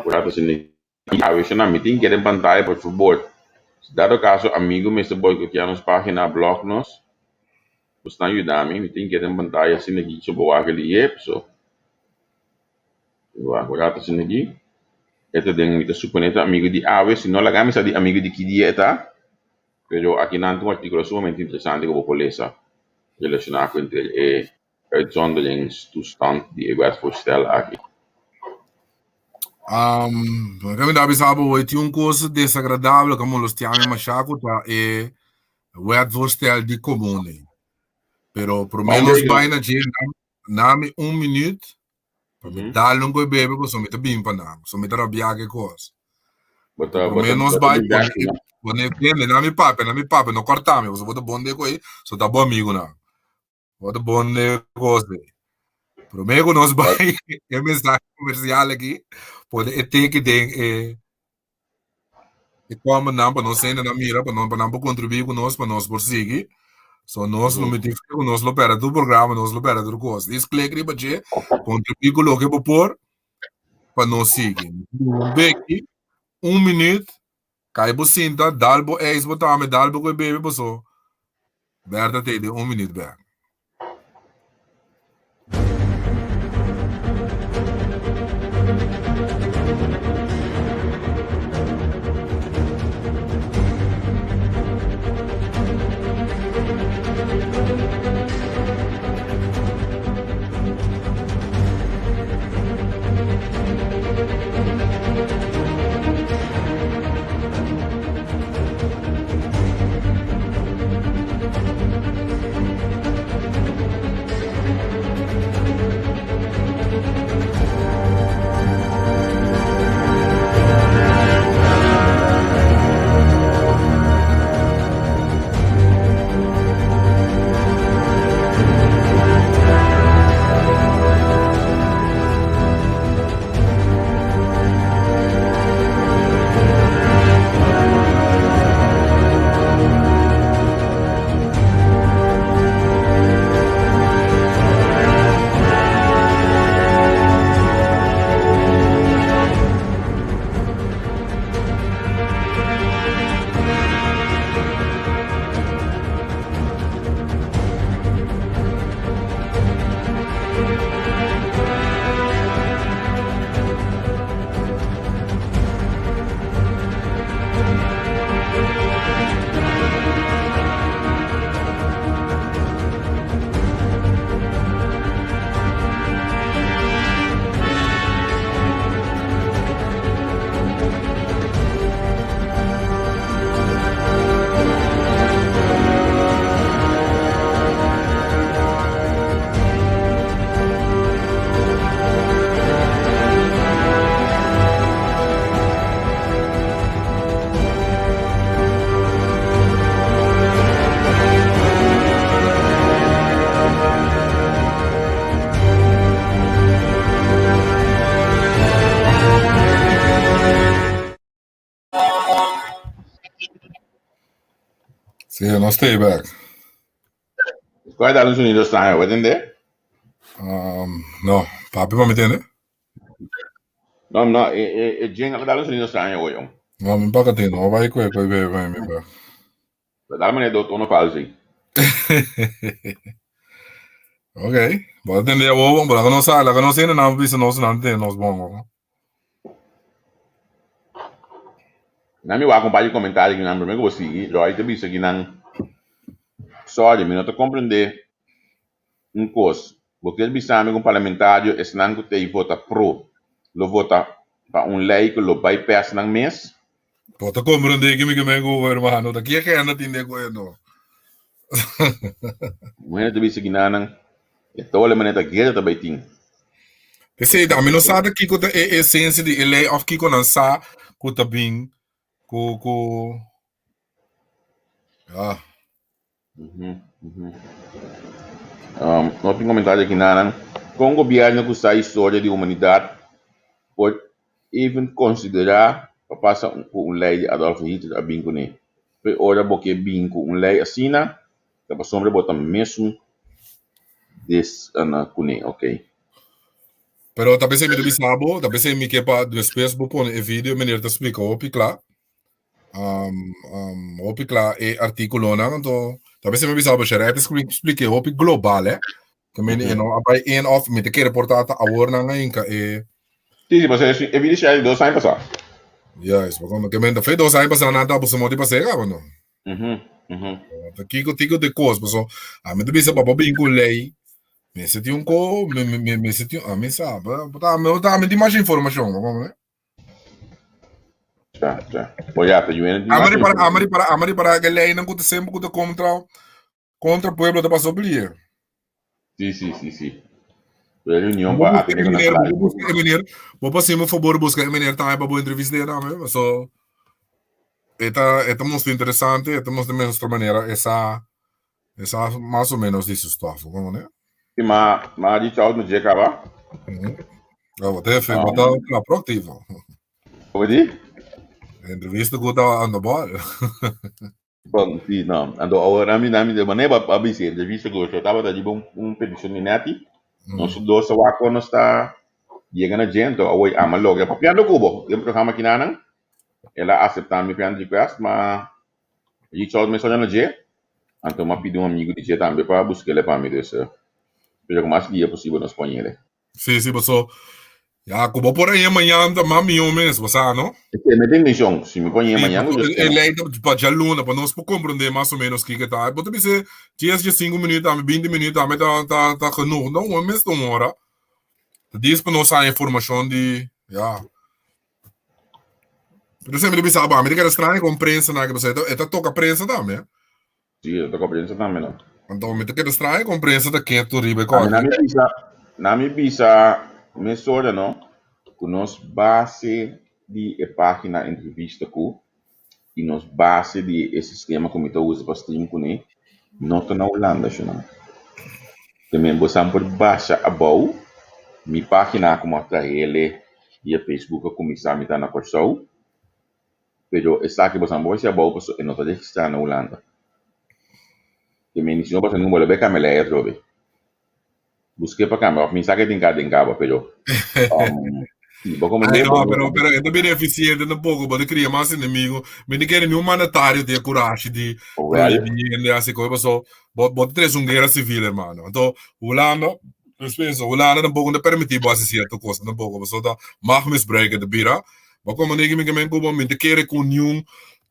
Raad asina awe shona mi tin keda en pantaya por fabor. Si dado kaso amigo mester boikotea nos pagina blog nos, bosnan yuda mi, mi tin keda en pantaya asina aki so bo wak lihé paso. Wak un rato asina aki. E ta den, mi ta supone ta amigo di awe, si no laga mi sa di amigo di ki dia e ta. Pero aki nan tin un artíkulo sumamente interesante ku bo por lesa relashoná ku entre e uitzonderingstoestand di e wetsvoorstel aki. Um, mi ta bisa bo hoy tin un kos desagradabel ku a molestia mi mashá ku ta e wetsvoorstel di komune. Pero promé nos bai na dje, nami un minuut Pa mi dal un koe bebe paso mi ta bin pa nan. So mi ta rabia ke kos. Prome nos bai pone tende na mi papia, na mi papia, no korta mi, paso bo ta bon de koe, so ta bo amigo nan. Bo ta bon de kos de. Prome ku nos bai e mensahe komersial aki, pone e teki den e E comment nan pa nos hende nan mira, pa nan pa nan por contribuir cu nos, pa nos por sigui. So nos no miti fe cu nos lo perde tur programa, nos lo perde tur cos. Dis click riba dje, contribuir cu loke bo por, pa nos sigui. Un beki, un minuut, kai bo sinta, dal bo ijs bo tame, dal bo koe bebe, paso Berta te den un minuut bek. Sí, nos stay back. Cuál es un sonido extraño, ¿me entiendes? Um, no, papi, ¿me entiende? No, no, eh, eh, jingle dale un sonido extraño, güey. No, mi pa que no, vai kwe kwe bebe, vai mi pa. Dale meneer do tono falso. Ok, bo atende a bobo, bo laga nos sa, laga nos hende nan bisa nos nan tende nos bon. Bo. Na mi wak un par di comentario ki nan prome ku bo sigui, Roy ta bisa ki nan sorry, mi no ta comprende un kos, bo kier bisa mi ku un parlamentario esnan ku tei vota pro lo vota pa un lei ku lo bypass nan mes? Bo ta comprende ki mi ke men ku hermano, ta ki agenda tin den ku e no. Un hende ta bisa ki nan e tole manera ta guera ta bai tin. P'esei ta, mi no sa ta kiko ta e esensia di e lei of kiko nan sa ku ta bin ku ku ya. Um, no tin comentario aki nanan. Con gobierno cu sa historia di humanidad por even considera pa pasa cu un ley di Adolf Hitler a bin cune? P'e ora bo ke bin cu un ley asina, ta pasobra bo ta mesun des cune, ok. Pero ta pesey mi ta bisa bo, ta pesey mi ke pa despues bo pone e video, meneer ta splica hopi cla. Um, um, hopi kla e artíkulonan, anto ta bes mi bisa bo Sherette explique hopi global, eh. Que men mm -hmm. no abai in of mi te kere portata awor nan inka e Sí, sí, pues e video Sherette dos años pasado. Juist, maar como que men fe dos años pasado nada bo se moti pasega, no. Ta kiko tiko de kos, paso ami ta bisa pa bo bin ku lei, mester tin un ko, mester tin, ami sa, ta ami tin mas informashon, bo komprende? Ja, ja. Bo ya, ta yuena tin Ami mas ripara, ami informashon. ripara, ami ripara ke leinan ku ta semper ku ta kontra, kontra pueblo ta pasa oblie. Sí, sí, sí, sí. Pero reunión Bo pa busca e atende con meneer, la bo busca e meneer, bo pa hacemos favor busca e meneer tambe pa bo entrevista tambe. So, eta eta mostra interesante, eta mostra nuestra manera esa esa más o menos di su stof, como ne? Sí, ma ma di chao no llega ba. Ah, wat even, wat um, proactivo. Hoe di? Entrevista ku ta on the ball. Bon, sí, no. Anto awor ami nami de manera ba bisa entrevista ku yo tabata riba un un petishon di Netty. Nos dos a wak kon nos ta yega na dje, anto awor ama logra papiando ku bo den programa kinanan. El a aseptá mi friend request, ma reach out mesora na dje, anto m'a pidi un amigu di dje tambe pa busk'el pa mi, dus spero ku mas dia posibel nos pon yele. Sí, sí, paso ya ku bo por haña mañan ta mas mihó mes, bo sa, no? Esei mi tin mishon, si mi por haña Sí, mañan ku paso yo e spera. lei ta pa djaluna, pa nos por komprondé mas o ménos kiko ta. Bo ta bisa dies, diesinku minüt tambe, binti minüt tambe ta ta ta genoeg, no? Un mes ta un ora. Ta dies pa nos haña informashon di, ya. Pero semper ta bisa, abo, mi ta keda straño kon prensa nan, pasobra e ta toka prensa tambe. Sí, e ta toka prensa tambe, no. Anto mi ta keda straño kon prensa ta ketu riba e Ami kos. na mi bisa, na mi bisa mesora, no, ku nos base di e página entrevista ku i nos base di e sistema ku mi ta usa pa stream kuné no ta na Hulanda, shunan. Te men bo san por basha abou mi página ku mi a trahele via Facebook a kuminsá mi ta na Kòrsou, pero esaki bo san por hasi abou pasobra e no ta registrá na Hulanda. Te men si no pasa ningun bolbe kambia lei atrobe. Busk'é pa kambia òf mi sa ke tin ka den kaba pero si bo Ay komprendé no, bo pero pero e ta bira eficiente tampoco, bo ta cria mas enemigo. Mi no kere niun mandatario tin e curashi di Well, prohibí hende hasi cos, paso bo bo ta trece un guera civil, hermano. Anto Hulanda, dispensa, Hulanda tampoco no ta permiti bo hasi cierto cosnan tampoco, paso ta machtmisbruik e ta bira. Bo komprendé ki mi ke men ku bo? Mi ta kere ku niun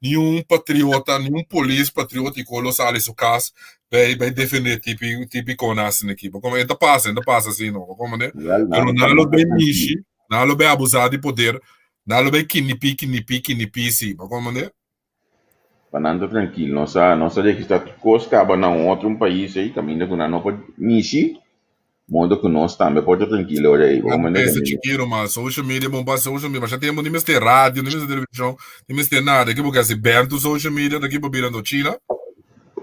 niun patriota, niun polis patriotico lo sali su cas bay bay defende tipi tipi con asina aki. Bo komprendé? E ta pasa, e ta pasa asina, bo komprendé? Well, Pero nan nan lo nan bay tranquilo. mishi, nan lo bay abusa di poder, nan lo bay kinipi kinipi kinipi si, bo komprendé? Pa nan ta trankil. Nos a nos a registrá tur kos kaba na un otro un pais ei kaminda ku nan no por mishi, modo ku nos tambe por ta trankil ora ei. Bo Nan komprende pensa kaminda? chikiro ma social media bon pa social media, masha tempu ni mester radio, ni mester televishon, ni mester nada. Ki bo ke hasi bèn tur social media ta ki bo bira no China?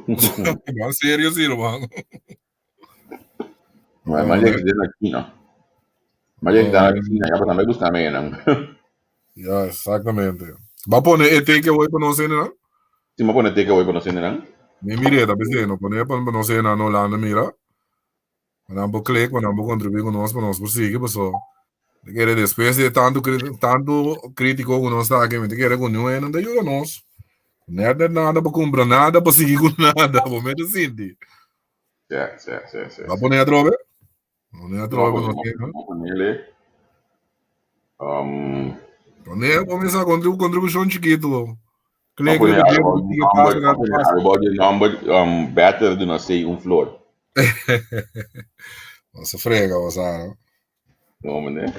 Ban serio si ruman. Ma ma registrá na China. Ma registrá na China ya pa tambe buska me nan. Ya, exactamente. Ba pone e takeaway pa nos hende nan? Si ma pone takeaway pa nos hende nan. Mi mire ta pensé, no pone pa nos hende nan Holanda mira. Pa nan por click, pa nan por contribuir con nos, pa nos por sigui, paso. Te kere después de tanto, tanto crítico ku nos ta aki, mi te kere ku niun hende ta yuda nos. Net net nada pa kumpra nada, pa sigui ku nada, bo me ta sinti. Sí, sí, sí, sí. Ba pone atrobe? Pone atrobe pa No, nos hende. no ponele. Pone, comienza con tu contribución chiquito. No Click pone riba dje, about sigue pasa, number, no pone pasa. about the number better do not say un flor. No se frega, o sea, no? No, meneer.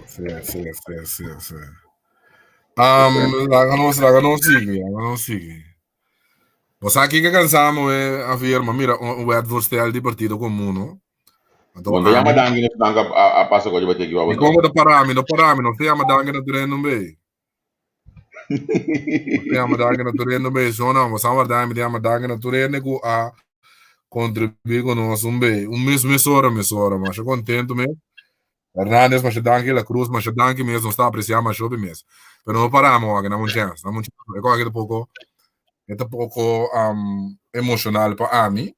Sí. Laga nos, laga nos sigui, laga nos sigui. Bo sa kiko cansamos, Javier, ma mira, un wetsvoorstel di Partido Común, no? Anto, Bon, llama ami, danki nos dank a pasa ko riba teki mi baba. como ta para mi, no para mi, no se llama danki na terreno be. No se llama danki na terreno be, so no, bo sa verdad, mi llama danki na terreno ku a contribuir con nos un be, un mes mes hora, mes hora, masha contento mes. Hernandez, masha danki, La Cruz, masha danki mes, nos ta aprecia masha hopi mes. Pero no paramos, aki, dame un chance, dame un chance. E ko aki ta poco, e ta poco emocional pa ami.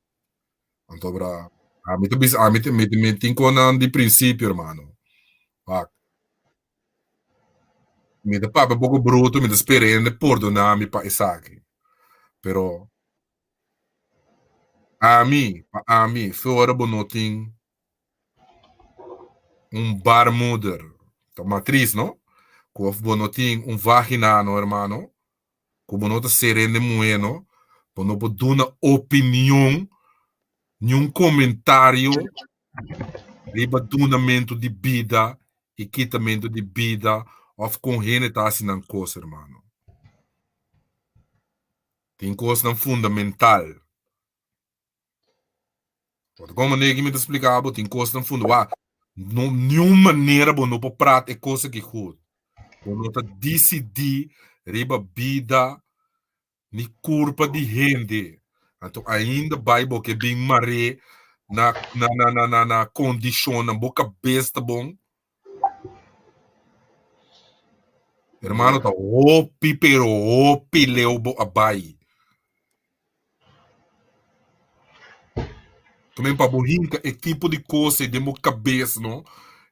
Anto bra, ami ta bisa, ami ta, mi, mi tin konan di principio, hermano. Wak. Mi ta papia poco bruto, mi ta spera hende pordona mi pa esaki. Pero ami, pa ami, fe ora bo no tin un baarmoeder, ta matriz, no? Ku of bo no tin un vagina, no, hermano? Ku bo no ta ser hende muhé, no? Bo no por duna opinion ni un komentario riba dunamentu di bida i kitamentu di bida òf kon hende ta hasi nan kos, hermano. Tin kosnan fundamental. Bo ta kon manera ki mi ta splika bo tin kosnan funda wak no niun manera bo no por prat e kos aki goed. Bo no ta disidí riba bida ni kurpa di hende. Anto ainda bai bo ke bin mar'é na na na na na kondishonnan bo kabes ta bon. Hermano ta hopi pero hopi leu bo a bai. También pa bo hinka e tipo di kos ei den bo kabes no,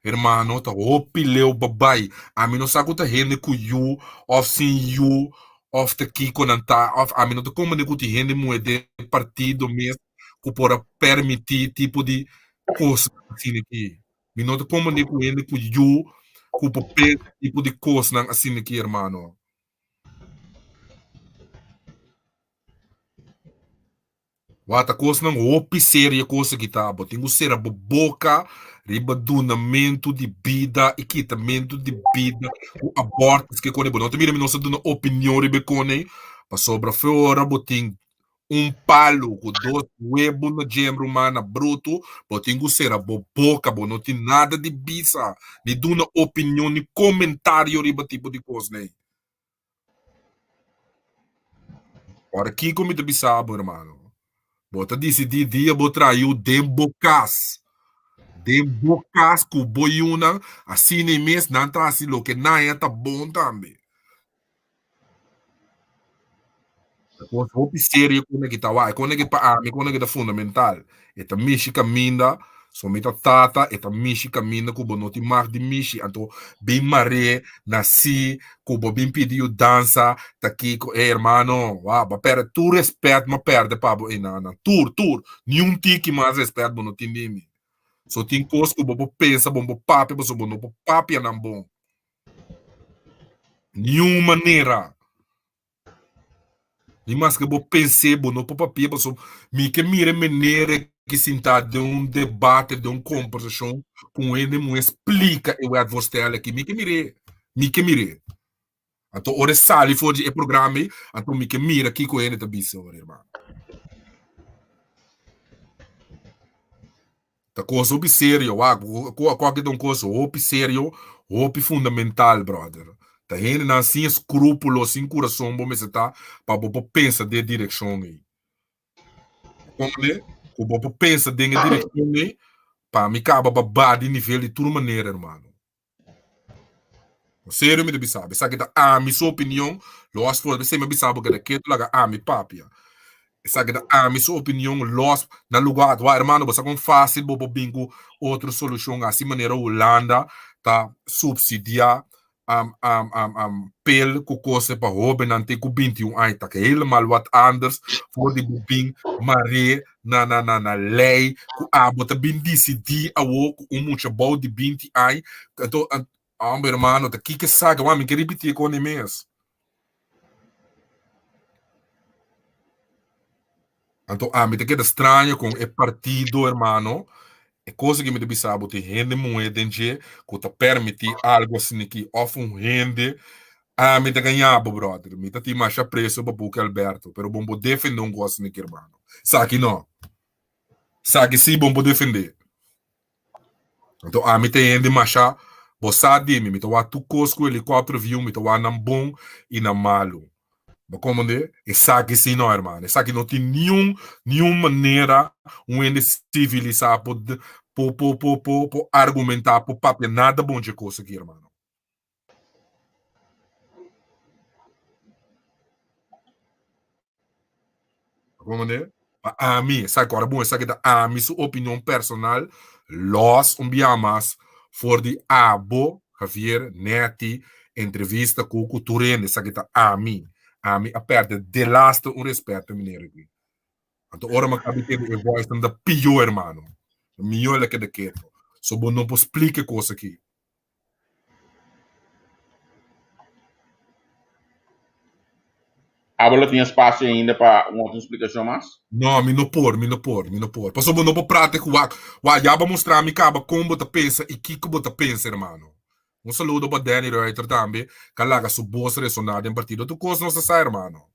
hermano ta hopi leu bo bai. Ami no sa ku ta hende ku yu òf sin yu òf ta kiko nan ta òf ami no ta komprende ku tin hende muhé den partido mes ku por a permití tipo di kos asina aki. Mi no ta komprende ku hende ku yu ku por pensa tipo di kosnan asina aki hermano. Wata kosnan hopi serio kos aki ta. Bo tin ku sera bo boka riba dunamentu di bida i kitamentu di bida ku abortus ke kone. Bo no ta mira mi nos ta duna opinion riba e kone pasobra fe ora bo tin un palu ku dos webu na djem ruman na brutu bo tin ku sera bo boka bo no tin nada di bisa ni duna opinion ni komentario riba tipo di kosnan. Ora kiko mi ta bisa bo hermano? Bo ta disidí dia bo traha yu den bo kas. Den bo kas ku bo yunan, asina e mes nan ta hasi loke nan ya ta bon tambe. Ta kos hopi serio ku nan kita wak. E kos nan ki pa ami, e kos nan ki ta fundamental. E ta mishi kaminda, so mi ta tata, e ta mishi kaminda ku bo no tin mag di mishi. Anto bin mar'é na si ku bo bin pidi yudansa ta kiko. Ey hermano, wou, bo a pèrdè tur rèspèt mi a pèrdè pa bo einan. Tur, tur. Niun tiki mas rèspèt bo no tin di mi. So tin kos ku bo por pensa, bo no por papia pasobra bo no por papia nan bon. Niun manera. Ni maske bo pens'é, bo no por papia pasobra mi ke mira e manera ki sintá den un debate, den un kombersashon ku un hende muhé splika e wetvoorstèl aki. Mi ke mir'é, mi ke mir'é. Anto ora e sali for di e programa ei, anto mi ke mira kiko hende ta bisa ora, hermano. Ta kos hopi serio, wak. Ku aki ta un kos hopi serio, hopi fundamental, brother. Ta hendenan sin escrúpulo, sin kurason bo mester ta pa bo por pensa den e direkshon ei. Komprende? Ku bo por pensa den e direkshon ei, pa mi kaba pa ba di nivel di tur manera, hermano. Serio mi ta bisa bo, esaki ta ami su opinion, los for esei mi a bisa bo keda ketu laga ami papia. Esaki ta ami su opinion los na lugar wak hermano bo sa kon fácil bo por bin ku otro solushon asi manera Hulanda ta subsidia pel ku kos pa hóbennan te ku 21 aña ta helemaal wat anders for di bo bin mar'é na na na na lei ku abo ta bin disidí awo ku un mucha bou di binti aña anto hombre hermano ta kiko esaki wak mi ke ripití kon e mes anto ami ta keda straño kon e partido hermano e kos aki mi ta bisa bo tin hende muhé den dje ku ta permití algu asin'aki òf un hende Ami ta gaña bo brother, mi ta tin masha aprecio pa Buki Alberto, pero bon bo defende un cos niki hermano. Saki no. Saki si bon bo defende. Anto ami ta hende masha, bo sa di mi, mi ta wak tur cos cu helicopter view, mi ta wak nan bon y nan malo. Bo comprende? Esaki si no hermano, esaki no tin niun niun manera un hende civilisa por por por por por argumenta, por papia nada bon dje cos aki hermano. Como manera? Pa ami, esaki ora bon, esaki ta ami su opinion personal, los un bia mas for di abo, Javier, Netty, entrevista ku ku tur hende, esaki ta ami. Ami a perde delaste un respeto meneer aki. Anto ora mi a kabi tende e voice nan ta pió hermano. Mihó el a keda keto. So bo no por splika e kos aki. Abo lo tin espasio ainda pa un otro splikashon mas? No, mi no por, mi no por, mi no por. Pasobra bo no por prate ku wak. Wak, ya bo mustra mi kaba kon bo ta pensa i kiko bo ta pensa, hermano. Un saludo pa Danny Ruiter tambe, ku a laga su bos resoná den partido. Tur kos nos ta sa, hermano.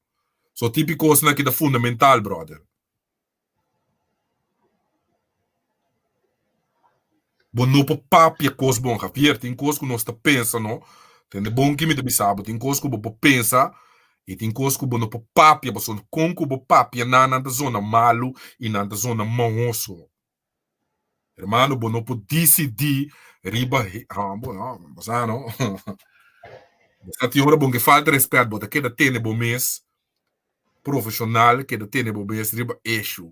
So tipi kosnan aki ta fundamental, brother. Bo no por papia kos bon, Javier. Tin kos ku nos ta pensa, no? Tende bon ki mi ta bisa bo. Tin kos ku bo por pensa i tin kos ku bo no por papia, pasobra kon ku bo papia nan, nan ta zona malu i nan ta zona mahoso. Hermano, bo no por disidí riba ha, bo no, bo sa no. Bo sa tin ora bon ke falta respet, bo ta keda tene bo mes profesional, keda tene bo mes riba issue.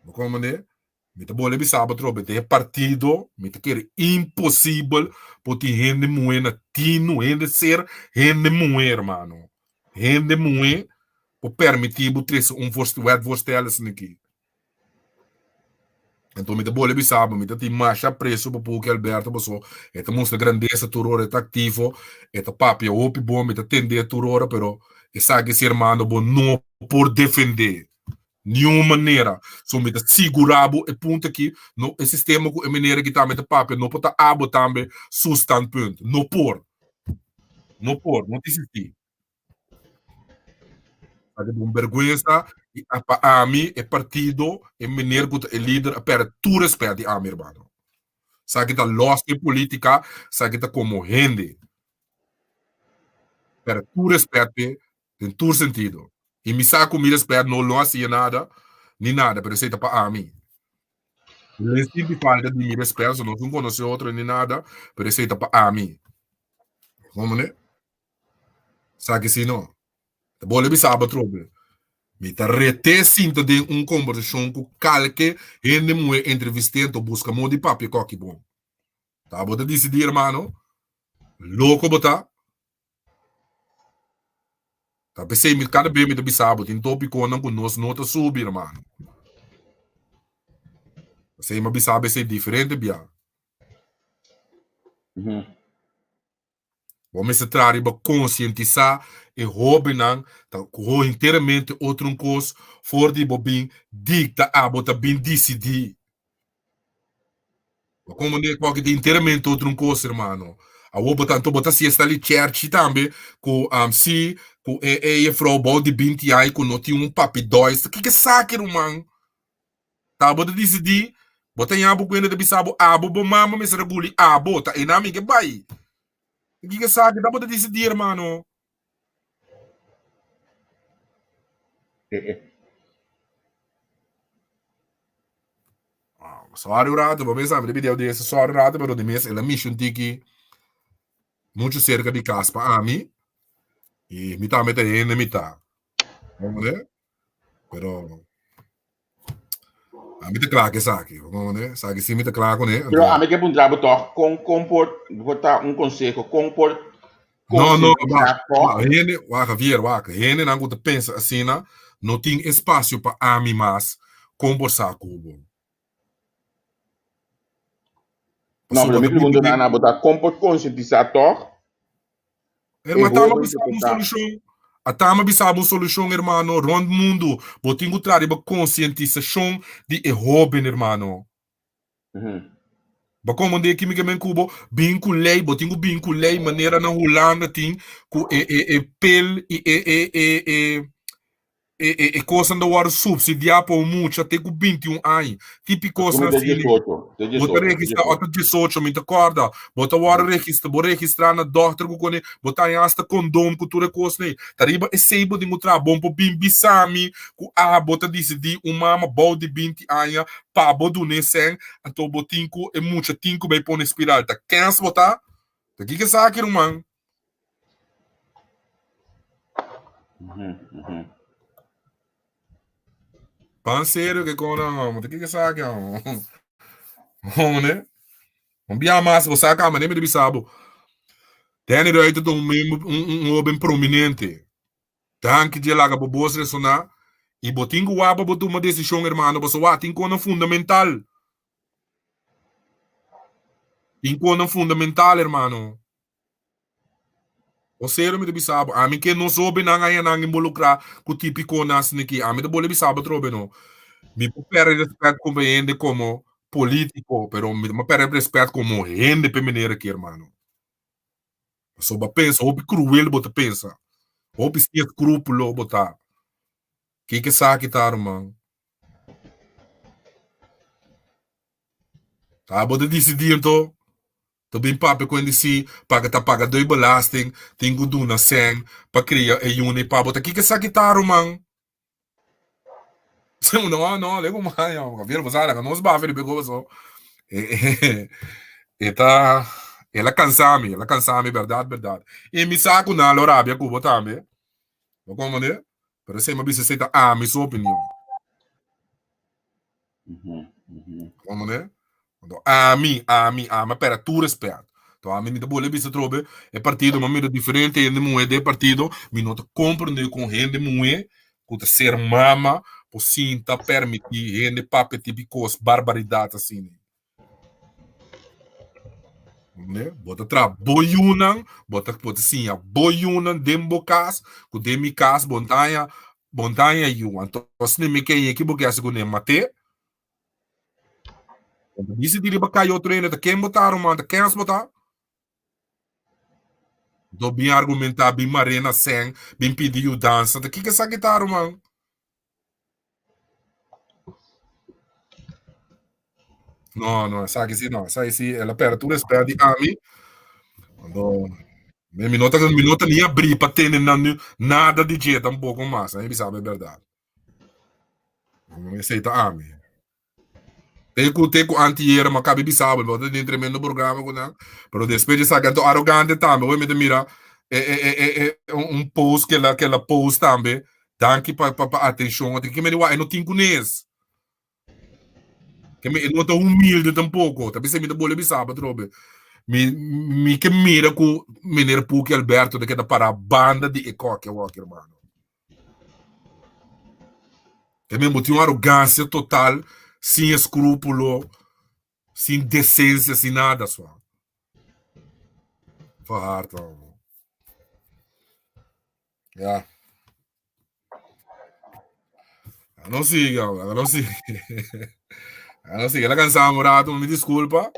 Bo komprende? Mi ta bole bisa bo atrobe, den e partido mi ta kere imposibel por tin hende muhé na tinu, hende ser hende muhé, hermano. Hende muhé por permití bo trese un wetvoorstèl asina aki. Anto mi ta bole bisa bo, mi ta tin masha aprecio pa Puki Alberto paso e ta mustra grandesa tur ora, e ta activo, e ta papia hopi bon, mi ta tende tur ora, pero esaki si hermano bo no por defende niun manera. So mi ta sigura bo e punto aki, no e sistema ku e manera ki tambe ta papia no por ta abo tambe su standpunt, no por, no por, no ta existi. Ta un bergüenza y pa ami e partido, e meneer cu ta e lider a perde tur respet di ami hermano. Esaki ta los den politica, esaki ta como hende. Perde tur respet pe den tur sentido. Y mi sa cu mi respet no lo hacia nada ni nada, pero esey ta pa ami. No sinti falta di mi respet, so nos no conoce otro ni nada, pero esey ta pa ami. Como ne? Sa ki si no. Ta bole bisa bo atrobe. Mi ta rete sinta den un kombersashon ku kalke hende muhé entrevist'é anto buska modo di papia koki bon. Ta bo ta disidí hermano. Loko bo ta. Ta p'esei mi kada bes mi ta bisa bo tin topikonan ku nos no ta subi hermano. P'esei mi a bisa bo esei diferente bia. Bo mester traha riba konsientisá e hóbennan ta ku ho hinteramente otro un kos for di bo bin dikta abo ta bin disidí. Bo komprendé ku aki ta hinteramente otro un kos hermano. Awor bo ta anto bo ta hasi esta li chèrchi tambe ku si ku e e jefrou bou di binti aña ku no tin un papidòis. Kiko esaki ruman? Ta bo ta disidí, bo ta ña bo kuenda ta bisa bo abo bo mama mester a guli abo, ta einan mi ke bai. Kiko esaki ta bo ta disidí hermano? Sorry un rato, bo mesa mi ta pidi audiencia sorry un rato, pero di mes el a mishi un tiki mucho cerca di cas pa ami y mi tambe ta hende mi ta. Comprende? Pero ami ta kla ku esaki, bo comprende? Esaki si mi ta kla kuné. Pero ami ke puntra bo tòg, kon kon por por ta un konseho, kon por No, no, konsientisá wak, tòg? wak, hende, wak, Javier, wak, hendenan ku ta pensa asina no tin espasio pa ami mas kombersá ku bo. No, Pasobra pero mi ta biba pregunta den. na bo ta kon por konsientisá tòg e Hermano, tama hóben bisa ku bo un ta solushon. A tama bisa bo un solushon, hermano. Rònt mundu, bo tin ku traha riba konsientisashon di e hóben, hermano. Bo komprendé ki mi ke men ku bo? Bin ku lei, bo tin ku bin ku lei manera na Hulanda tin ku e e e pel i e e e e E e e kosnan ta wòrdu supsidiá pa un mucha te ku 21 aña. Tipi Kumi kosnan te asina. 18, te Bo ta 18, te registrá, 18. ota 18, mi ta kòrda. Bo ta wòrdu registrá, bo registrá na dòkter ku kone, bo ta haña asta kondom ku tur e kosnan ei. Ta riba esei bo tin ku traha. Bon por bin bisa mi ku abo ta disidí un mama bou di 20 aña pa bo dun'é sèn, anto bo tin ku e mucha tin ku bai pone spiral. Ta kèns bo ta? Ta kiko esaki ruman? Pan serio ke kona homo. Te kiko sa ke homo. Homo ne? Un bia mas bo sa kama ne mi bisa bo. Danny Ruiter ta un membro un un hoben prominente. Danki dje laga bo bos resona y bo tin ku wak pa bo tuma desishon hermano pasobra wak tin kona fundamental. Tin kona fundamental hermano. O serio mi ta bisa bo, ami ke nos hobennan añanan involucra cu tipiconan asina aki, ami ta bole bisa bo atrobe no. Mi por perde respet como hende como politico, pero mi no perde respet como hende p'e manera aki hermano. Pasobra bo a pensa hopi cruel bo ta pensa, hopi sin escrupulo bo ta. Kiko esaki ta ruman? Ta bo ta disidí anto? Ta bin papia ku hende si paga ta paga doi belasting, tin ku duna sèn pa kria e yuni pa bo ta kiko esaki ta ruman? No no lego man yo Gabriel bo sa laga nos bafe riba e goso e ta el a kansa mi el a kansa mi bèrdat bèrdat i mi sa ku nan lo rabia ku bo tambe bo komprende pero esei mi a bisa esei ta ami su opinion. Komprende? Anto ami, ami, ami a pera tur respet. Anto ami mi ta bole bisa atrobe, e partido mi a mira diferente hende muhé den e partido, mi no ta komprende kon hende muhé ku ta ser mama por sinta permití hende papia tipo kos barbaridat asina. Komprende? Bo ta traha bo yunan, bo ta bo ta siña bo yunan den bo kas, ku den mi kas bo no ta haña bo no ta haña yu. Anto asina mi ke yeki bo ke hasi kuné mat'é. Dice di riba kai otro hende ta ken bo ta ruman ta kens bo ta. Do bin argumenta bin mare na sen bin pidi yudansa ta kiko esaki ta ruman. No no esaki si no esaki si el a perde tur respet di ami. Anto mi no ta mi no ta ni abri pa tene nan nada di dje tampoco mas mi bisa bo e berdad. Esei ta ami. Te ku te ku antier ma kabi bisa bo, bo ta den tremendo programa ku nan, pero despues di esaki anto arogante tambe, oye mi ta mira e e e e e un post ke la ke la post tambe, danki pa pa pa atenshon, ke meni wak e no tin kunes. Ke mi e no ta humilde tampoko, ta bisa mi ta bole bisa bo atrobe. Mi mi ke mira ku meneer Puki Alberto ta keda para banda di e koki awor hermano. También bo tin un arrogancia total, sin escrúpulo, sin decencia, sin nada swa. Verhard, man. Ja. No sigue, no sigue. No sigue. La cansamos un rato, mi disculpa.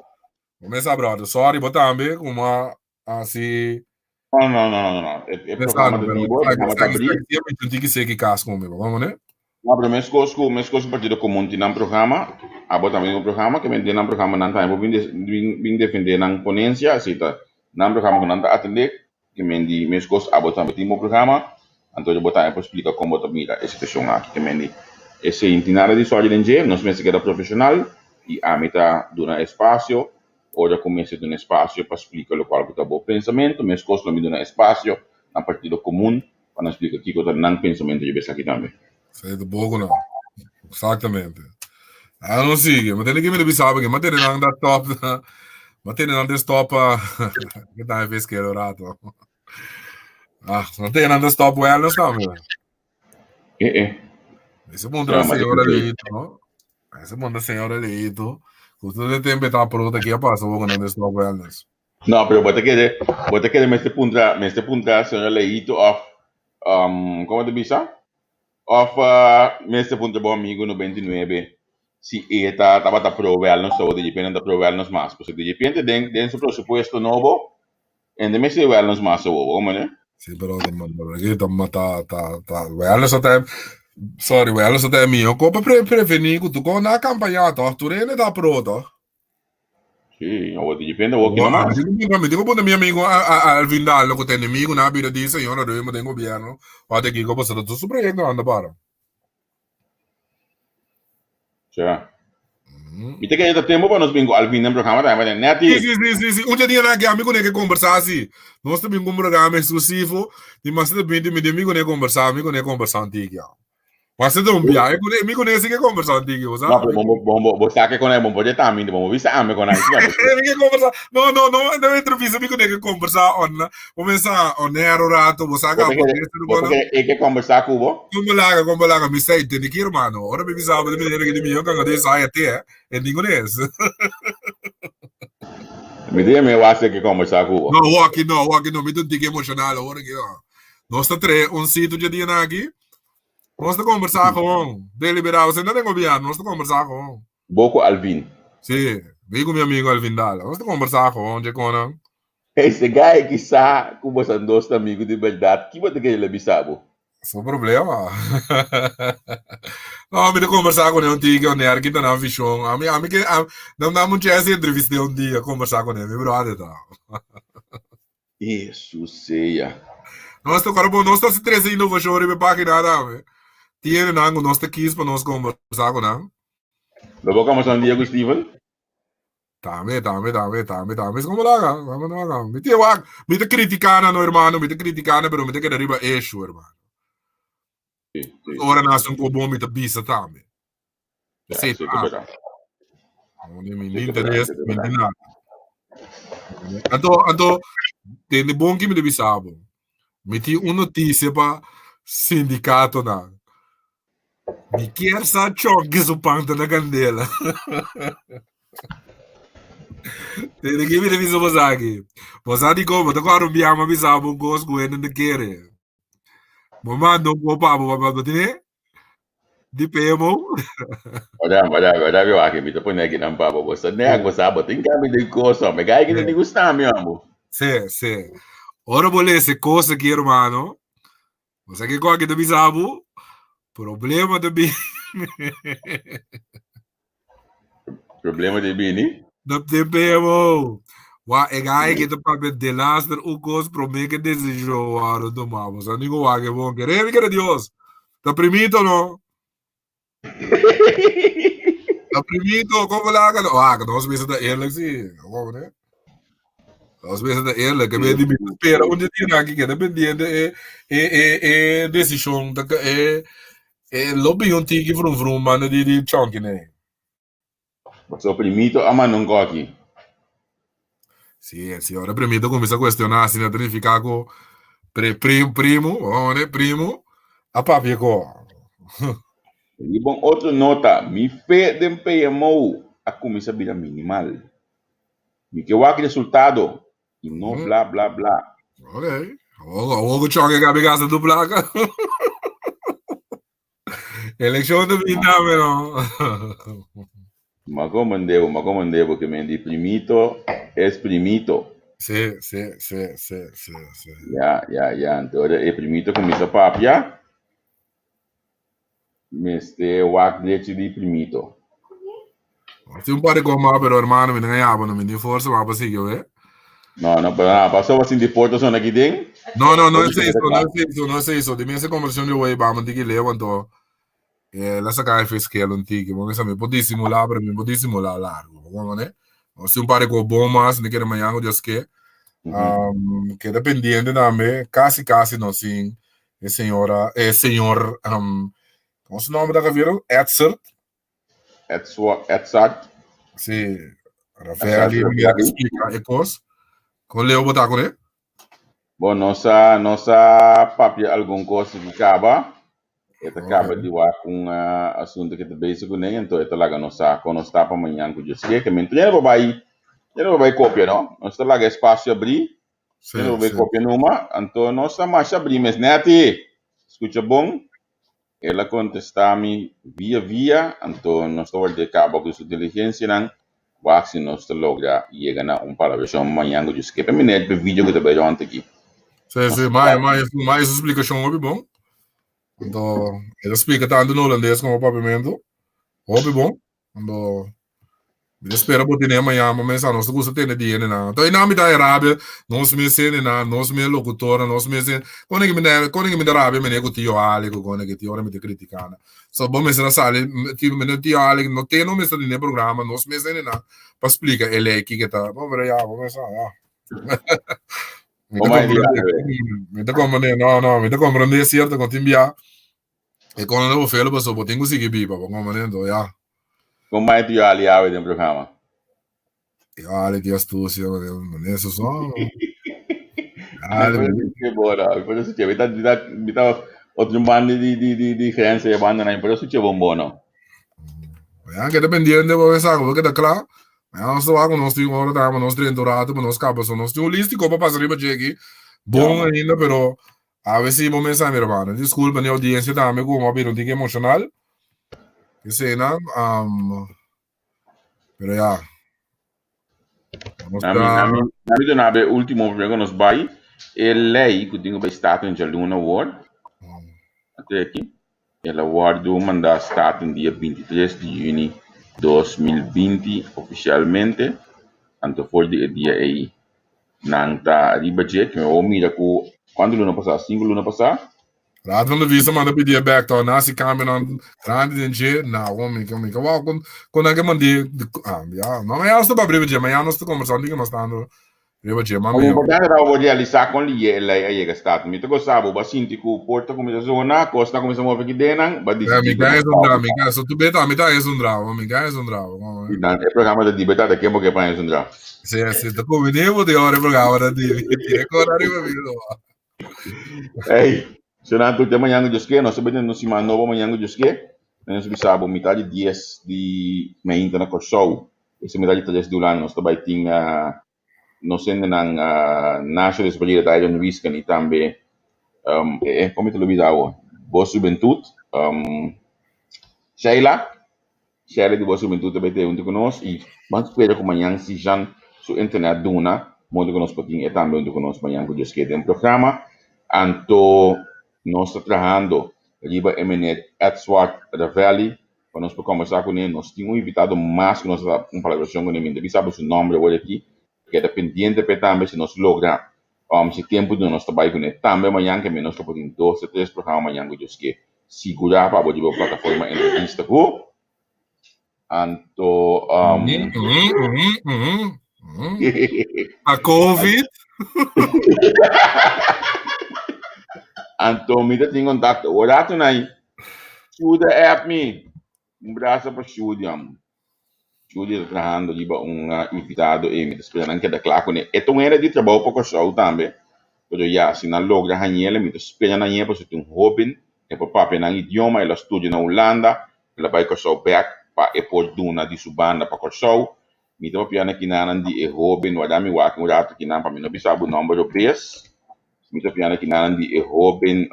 Comienza, brother. Sorry, bo tambe, como Así. No, no, no, no, no. E, e programa de vivo, e programa ta abrí. Siempre tin que ser que cas conmigo, vamos, né? No, pero meskos ku meskos ku Partido Komun tin nan programa, abo tambe tin un programa, ke men den nan programa nan tambe por bin bin bin defendé nan ponensia, así ta nan programa ku nan ta atendé, ke men di meskos abo tambe tin bo programa, anto bo tambe por splika kon bo ta mira e situashon aki, ke men di esei no tin nada di sòri den dje, nos mester keda profeshonal i ami ta duna espasio Ora ku mester duna espasio pa splika lokual ku ta bo pensamentu, meskos lo mi duna espasio na Partido Komun pa nan splika kiko ta nan pensamentu riba esaki tambe. Esei ta bo ku nan. Eksaktamente. A no sigui. Mi tene ke mi ta bisa bo ke mi tene nan da stop. Mi tene nan de stop ke ta e fiskero rato. Ah, mi tene nan de stop wellness tambe. Eh eh. Ese puntra señora Leito, no? Ese puntra señora Leito. Justo de tempo estaba por aquí a pasa con el stop wellness. No, pero bo ta kere, bo ta kere mester puntra, mester puntra señora Leito of um, ¿cómo te bisa? Of uh, mester puntra bo amigo 99 si e ta tabata pro wellness o de repente ta pro wellness mas. Pues de repente den den su presupuesto nobo En de mester wellness mas awo, como ne? Sí, pero ta ta ta ta ta wellness ta sorry, wellness ta mío. Ko pa pre prevenir ku tu ko na campaña toch, tu rene ta pro toch. Sí, awo de repente awo ki nomás. Mi digo pone mi amigo Alvin Dalo ku ta enemigo na bira di señor Remo den gobierno, wat de kiko pasó su proyecto anda para. Tja. Mi ta kere ta tempo pa nos bin ku Alvin den programa tambe, pasobra nèt Sí, sí, sí, sí, sí. Un dia nan ke ami kuné ke kombersá si. Nos ta bin ku un programa eksklusivo di mas ta binti mi mi kuné kombersá, mi kuné kombersá un tiki. Mas ta un biahe kuné, mi kuné si ke kombersá un tiki, bo sa? No, pero bo bo bo bo sa ke kuné, bo por ta ami, bo bo bisa ami kuné. Mi ke kombersá. No, no, no, no entrevista mi kuné ke kombersá on Bo pensa onero rato, bo sa Bo ta kere, bo ta kere e ke kombersá ku bo? Kon bo laga, kon bo laga, mi sa entende ki hermano. Ora mi bisa bo di manera ki di mi yo kanga di sa ya te, e ningun es. Mi tin mi wak ke kombersá ku bo. No, waki no, waki no. Mi ta un tiki emoshonal awor aki no. Nos ta trae un sitio dje dia aki. Nos ta kombersá gewoon. Deliberado. Senta den gobièrnu, nos ta kombersá gewoon. Bo ku Alvin. Sí, mi ku mi amigo Alvin Dala. Nos ta kombersá gewoon dje konan. Hey, si guy ki sa ku boso dos ta amigu di bèrdat, ki bo ta kere lo bisa bo? Su problema. No, mi ta kombersá kuné un tiki, oner ki ta nan vishon. Ami, ami ke, nan dam un chèns di entrevist'é un dia, kombersá kuné, mi bròder ta. Hesus sea. Nos ta kòrda bon, nos ta hasi trese inovashon riba e página tambe. Tin hendenan ku nos ta kis pa nos kombersá ku nan. Lo bo kombersá un dia ku Steven? Tambe, tambe, tambe, tambe, tambe. Como laga, tambe laga. Mi te wak, mi te critica na no hermano, mi te critica na, pero mi te queda riba issue, hermano. Sí, sí, Ora na un kobo mi te bisa tambe. Ja, Sí, zeker ah. verdad. No, ni mi Zeker interés, verdad, zeker mi verdad. nada. Anto, anto, tende bon ki mi te bisa bo. Mi tin un noticia pa sindicato nan. Mi kier sa chonki su pan ta na candela. Tende ki mi ta bisa boso aki. Bo sa di como, ta kòrda un biaha mi a bisa bo un kos ku hende no kere. Bo manda un kopa bo pa bo tene di PMO. Ora, ora, ora mi wak, mi ta pone aki nan pa bo. Bo sa nek, bo sa, bo tin cambio di kos, hombre. Gai ki ta ni gusta mi, hombre. Sí, sí. Ora bo lesa e kos aki, hermano, Bo sa kiko aki ta bisa bo? Problema ta bini. Problema ta bini? Na TPMO. Wa e gai ki ta papia de laster un kos prome ke desishon wòrdu tumá. Bo sa ningún wak e bon. Kere mi kere Dios. Ta primito no. Ta primito, como laga? Wak, nos mester ta eerlijk si. Como ne? Nos mester ta eerlijk. Que di mi espera un dia aki keda pendiente e e e e decisión ta e e lo bin un tiki vrum vrum banda di di chonky ne. So primito a manda un koki. Sí, sí, ora primito comienza a cuestionar, asina ta significa cu pre, prim, primo, oh, ne, primo, a papia ko. Riba un otro nota, mi fe den PMO a cuminsa bira minimal. Mi ke wak resultado y no bla bla bla. Ok. Awor cu Chonky cabe gasta tu placa. Eleccion ta bin tambe no. Ma comprende bo, ma comprende bo ke men di primito es primito. Sí, sí, sí, sí, sí, sí. Ya, ya, ya. Anto ora e primito kuminsá papia, mester wak drechi di primito. Tin un par di kos mas, pero hermano, mi no a no, mi tin forsa mas pa sigui, oe. No, no, pero nada, pasó pa sinti porta sona aki den. No, no, no es eso, no es eso, no es eso. Di mi ese conversación di oe, vamos tiki leo, anto eh, la saca e fiscal un tiki. Bo mi por disimular, pero mi por disimular largo. Bo ne? Nos tin un par di kos bon mas, mi kere mañana ku Dios ke. Um, keda pendiente tambe, casi casi nos sin e señora, e señor, um, ¿cómo su nombre ta Javier? Edzard. Edzard. Sí, Rafael di mi explica e cos. Con Leo bo ta con e? Bon, nos a, nos a papia algun cos ki caba. E ta caba di wak un uh, asunto que ta bezig kuné, entonces e ta laga nos sa kon nos ta pa mañan ku Dios ke. Ke men ya no bai, ya no bai copia, no? Nos ta laga espacio abrí, Sí, ya no bai sí. copia numa, anto nos ta masha abrí mes. Neti, escucha bon, El a kontestá mi via via, anto nos ta wòrdu kaba ku su diligensianan, wak si nos ta logra yega na un palabrashon mañan ku Dios ke. Pa mi net pa e video ku ta bai rònt aki. Sí, sí, mai, mai, mai su splikashon hopi bon. Anto, el a splika tantu na holandes komo papiamentu. Hopi bon. Ando mi ta spera bo tene mañana pa mesa nos ta gusta tene di hendenan. Anto einan mi ta rabia nos mes hendenan, nos mes locutornan, nos mes hen con e mi ta con e mi ta rabia mene cu tio Alec o con e tio ora mi ta critica nan. So bo mester a sali tio mene tio Alec no te no mester tene programa nos mes hendenan pa splica e ley kiko ta. Bo pero ya bo mester ya. Mi ta comprende mi ta comprende no no mi ta comprende cierto con tin bia E kono no bo felo paso bo tin ku sigui biba, bo comprende enton ya. Kon bai tu Ali awe den programa? Yo Ali ki astucia, mane eso son. Ali. Pero pero su che, mi ta mi ta otro banda di di di di grens e banda na, pero su che bombono. Ya, keda pendiente bo sa, bo keda kla. Mañana nos ta wak ku nos tin ora tambe, nos drenta un rato pa nos kaba. So nos tin un lista di kos pa pasa riba dje aki. Bon ainda, pero awe si bo mester a mi hermano. Disculpa ni audiencia tambe ku a bira un tiki emocional. Eseinan, um, pero ya. Nos Nami, ta nami, nami duna be último promé ku nos bai. E lei ku tin ku bai Staten djaluna awor. Ate aki. El a wòrdu mandá Staten dia bintitres di yüni 2020 ofisialmente. Anto for di e dia ei nan ta riba dje. Ke mi awor mira ku kuantu luna pasá? Sinku luna pasá. Raad van Advies a manda pidi e bek to na si cambionan grandi den dje na awor mi mi ka wou kon kon nan ke mandi ah ya no mañana nos ta papia riba dje mañana nos ta conversa un tiki mas tanto riba dje mas Lo mihor. importante ta pa bo realisa kon liye e lei a yega Staten. Mi ta gosa bo, bo a sinti ku por ta kuminsa zona, kos ta kuminsa move aki dennan, bo a Mi disidí ku ka nos es un ta drama, mi ka so tu beta mi ta es un drama, mi ka es un drama. I nan e programa ta dibi ta ta ken bo ke pa es un drama. Si si ta konvení bo di ora e programa ta dibi tira kor ariba mi lo. Ey, Senan tur te mañan ku Dios ke, nos ta bini nos siman nobo mañan ku Dios ke. Nos bisa bo mitad di dies di mainta na Kòrsou, esta mitad di tres di Hulanda nos ta bai tin nos hendenan Nasho Desvalida ta Iron Wisken i tambe e kon mi ta lubida awo? Bos Hubentut, Sheila. Shirley di Bos Hubentud ta bay te hunto cu nos y ban spera cu mañan si Jean su internet duna modo cu nos por tin e tambe hunto cu nos mañan cu Dios kier den programa. Anto nos ta trahando riba e meneer Edsward Ravelli pa nos por combersa cune. Nos tin un invitado mas cu nos ta un palabracion cune, mi no ta bisa bo su nomber awor aki, keda pendiente p'e tambe si nos logra si tempo duna nos ta bay cune tambe mañan ke mi nos lo por tin dos o tres programa mañan cu Dios kier. Sigurá pa bo riba plataforma entrevista ku anto A COVID. Anto mi ta tin kontakto ora tunai Shuda app mi un brasa pa Shudiam Shudia ta trahando riba un invitado ei mi ta spera nan keda kla kuné e ta un hende di trabou pa Kòrsou tambe pero ya si nan logra hañ'el mi ta spera nan hañ'el pasobra ta un hóben e por papia nan idioma el a studia na Hulanda el a bai Kòrsou bèk pa e por duna di su banda pa Kòrsou mi ta papia na kinanan di e hóben wak mi wak un ratu kinan pa mi no bisa bo nòmber robes mi ta papia na kinanan di e hóben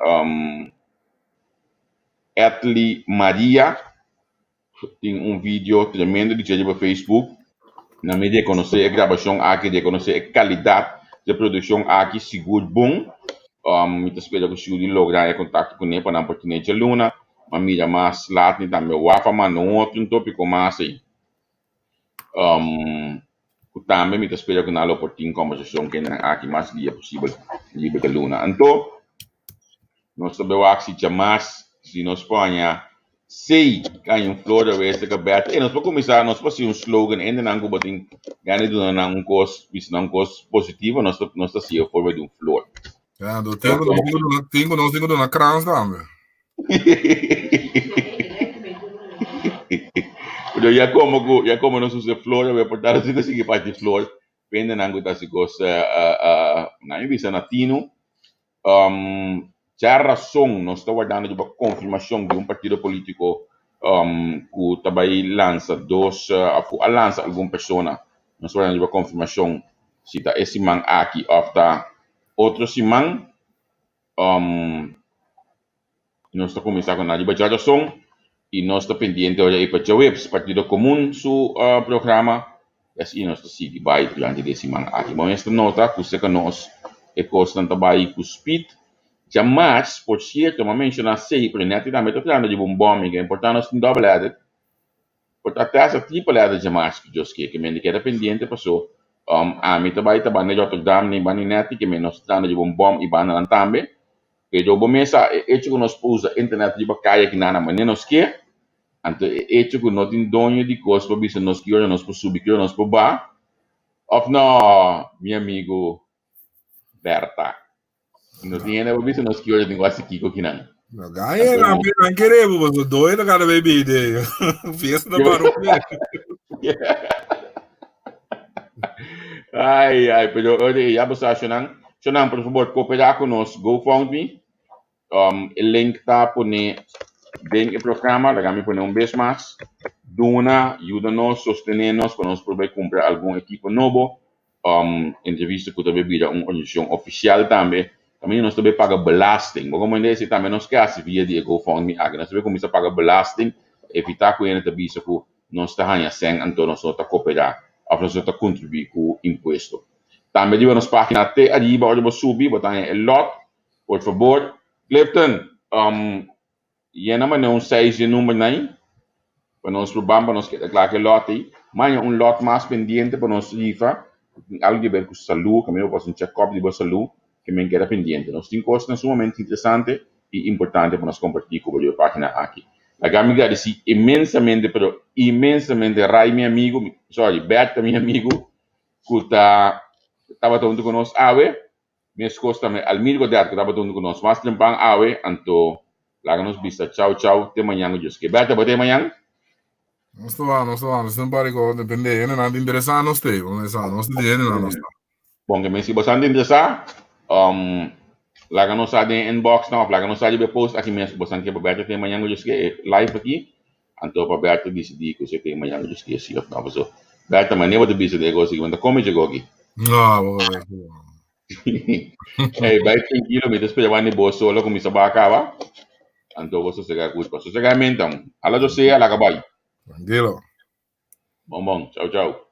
Etly Maria. Tin un video tremendo di dje riba Facebook. Nan mi rekonosé e grabashon aki, rekonosé e kalidat di e produkshon aki, sigur bon. Mi ta spera ku Shudy logra e kontakto kuné pa nan por tene djaluna. M'a mira mas lat mi tambe wak a manda un otro un topiko mas ei. Ku tambe mi ta spera ku nan lo por tin kombersashon ku hendenan aki mas dia posibel riba djaluna. Anto nos ta bai wak si djamas si nos poña Sey caña un flor a wes ta beta. Ey nos por cuminsa, nos por haci un slogan, hendenan cu bo tin gana di duna nan un cos, bisa nan un cos positivo, nos ta nos ta haci e forma di un flor. Ja, do tin cu nos tin cu duna, tin cu nos tin cu duna krans tambe. Pero ya como cu, ya como nos usa flor, a por ta nos tin cu sigui parti flor pa hendenan cu ta haci cos, nan a bisa na tino. Dja rason nos ta wardando riba konfirmashon di un partido polítiko ku ta bai lansa dos òf ku a lansa algun persona. Nos ta wardando riba konfirmashon si ta e siman aki òf ta otro siman. Nos ta kuminsá ku nan riba dja rason i nos ta pendiente ora ei pa djaweps Partido Komun su programa i asina nos ta sigui bai durante di e siman aki. Bo mester nota ku serka nos e kosnan ta bai ku speed. Djamars, por sierto, mi a menshoná sei, pero Netty tambe ta trahando riba un bombing ku e importá nos tin double headed. Por ta te hasta triple headed djamars ku Dios ke, ke mende keda pendiente paso ami ta bai ta banda Rotterdam ni banda Netty ke men nos ta trahando riba un bom i bandanan tambe. Pero bo mes sa, e echo ku nos por usa internet riba kaya ki nana manera nos ke, anto e echo ku no tin doño di kos pa bisa nos ki ora nos por subi, ki ora nos por ba, òf no, mi amigu Berta? No tin hende pa bisa nos ki ora tin ku hasi kiko kinan. No, gaya nan pe nan kere bo, pasobra doe ta kada bay bide. Fiesta ta para un mes. Ai, ai, pero oye, ya bo sa, Shonan. Shonan, por favor, koperá ku nos GoFundMe. E link ta pone den e programa, laga mi pone un bes mas. Duna, yuda nos, sostené nos pa nos por bai kumpra algun ekipo nobo. Entrevista ku ta bai bira un organisashon ofisial tambe. Kaminda nos ta bai paga belasting. Bo komprendé esei tambe nos ke hasi via di e GoFundMe aki. Nos ta bai kuminsá paga belasting pa evitá ku hende ta bisa ku nos ta haña sèn anto nos no ta koperá òf nos no ta kontribuí ku impuesto. Tambe riba nos página te ariba ora bo subi bo ta haña e lòt. Por fabor Clifton, Yena mane un seis di number nai pa nos por ban pa nos keda kla ku e lòt ei. Maña un lòt mas pendiente pa nos rifa ku tin algu di ber ku salú, kaminda bo por hasi un chèkòp di bo salú ke men keda pendiente. Nos tin kosnan sumamente interesante i importante pa nos kompartí ku bo riba e página aki. Laga mi gradisí inmensamente pero inmensamente Ray mi amigu, sorry Bertha mi amigu ku ta tabata huntu ku nos awe. Meskos tambe Almir Godet ku tabata huntu ku nos mas trempan awe, anto laga nos bisa chau chau te mañan ku Dios ke. Berta, bo ta e mañan? Nos ta ban, nos ta ban, nos tin un par di kos, depende di hendenan ta interesá nos te, bo mester sa, nos ta di hendenan nos ta. Bon, ke men si boso ta interesá, laga nos sa den inbox nan òf laga nos sa riba e post aki mes ku boso ke pa Berta te mañan ku Dios ke, e live aki, anto pa Berta disidí ku si e te mañan ku Dios ke si òf no. Paso Berta, manera bo ta bisa den e kos aki, bo no ta kome dje goki. No, bo ta bisa. Hey, bai tranquilo, mi ta spera wani bo solo kuminsá ba kaba. Anto bo sosegá kurpa. Sosegá mente, amo. Ala yo sea, laga bai. Tranquilo. Bon bon, chau chau.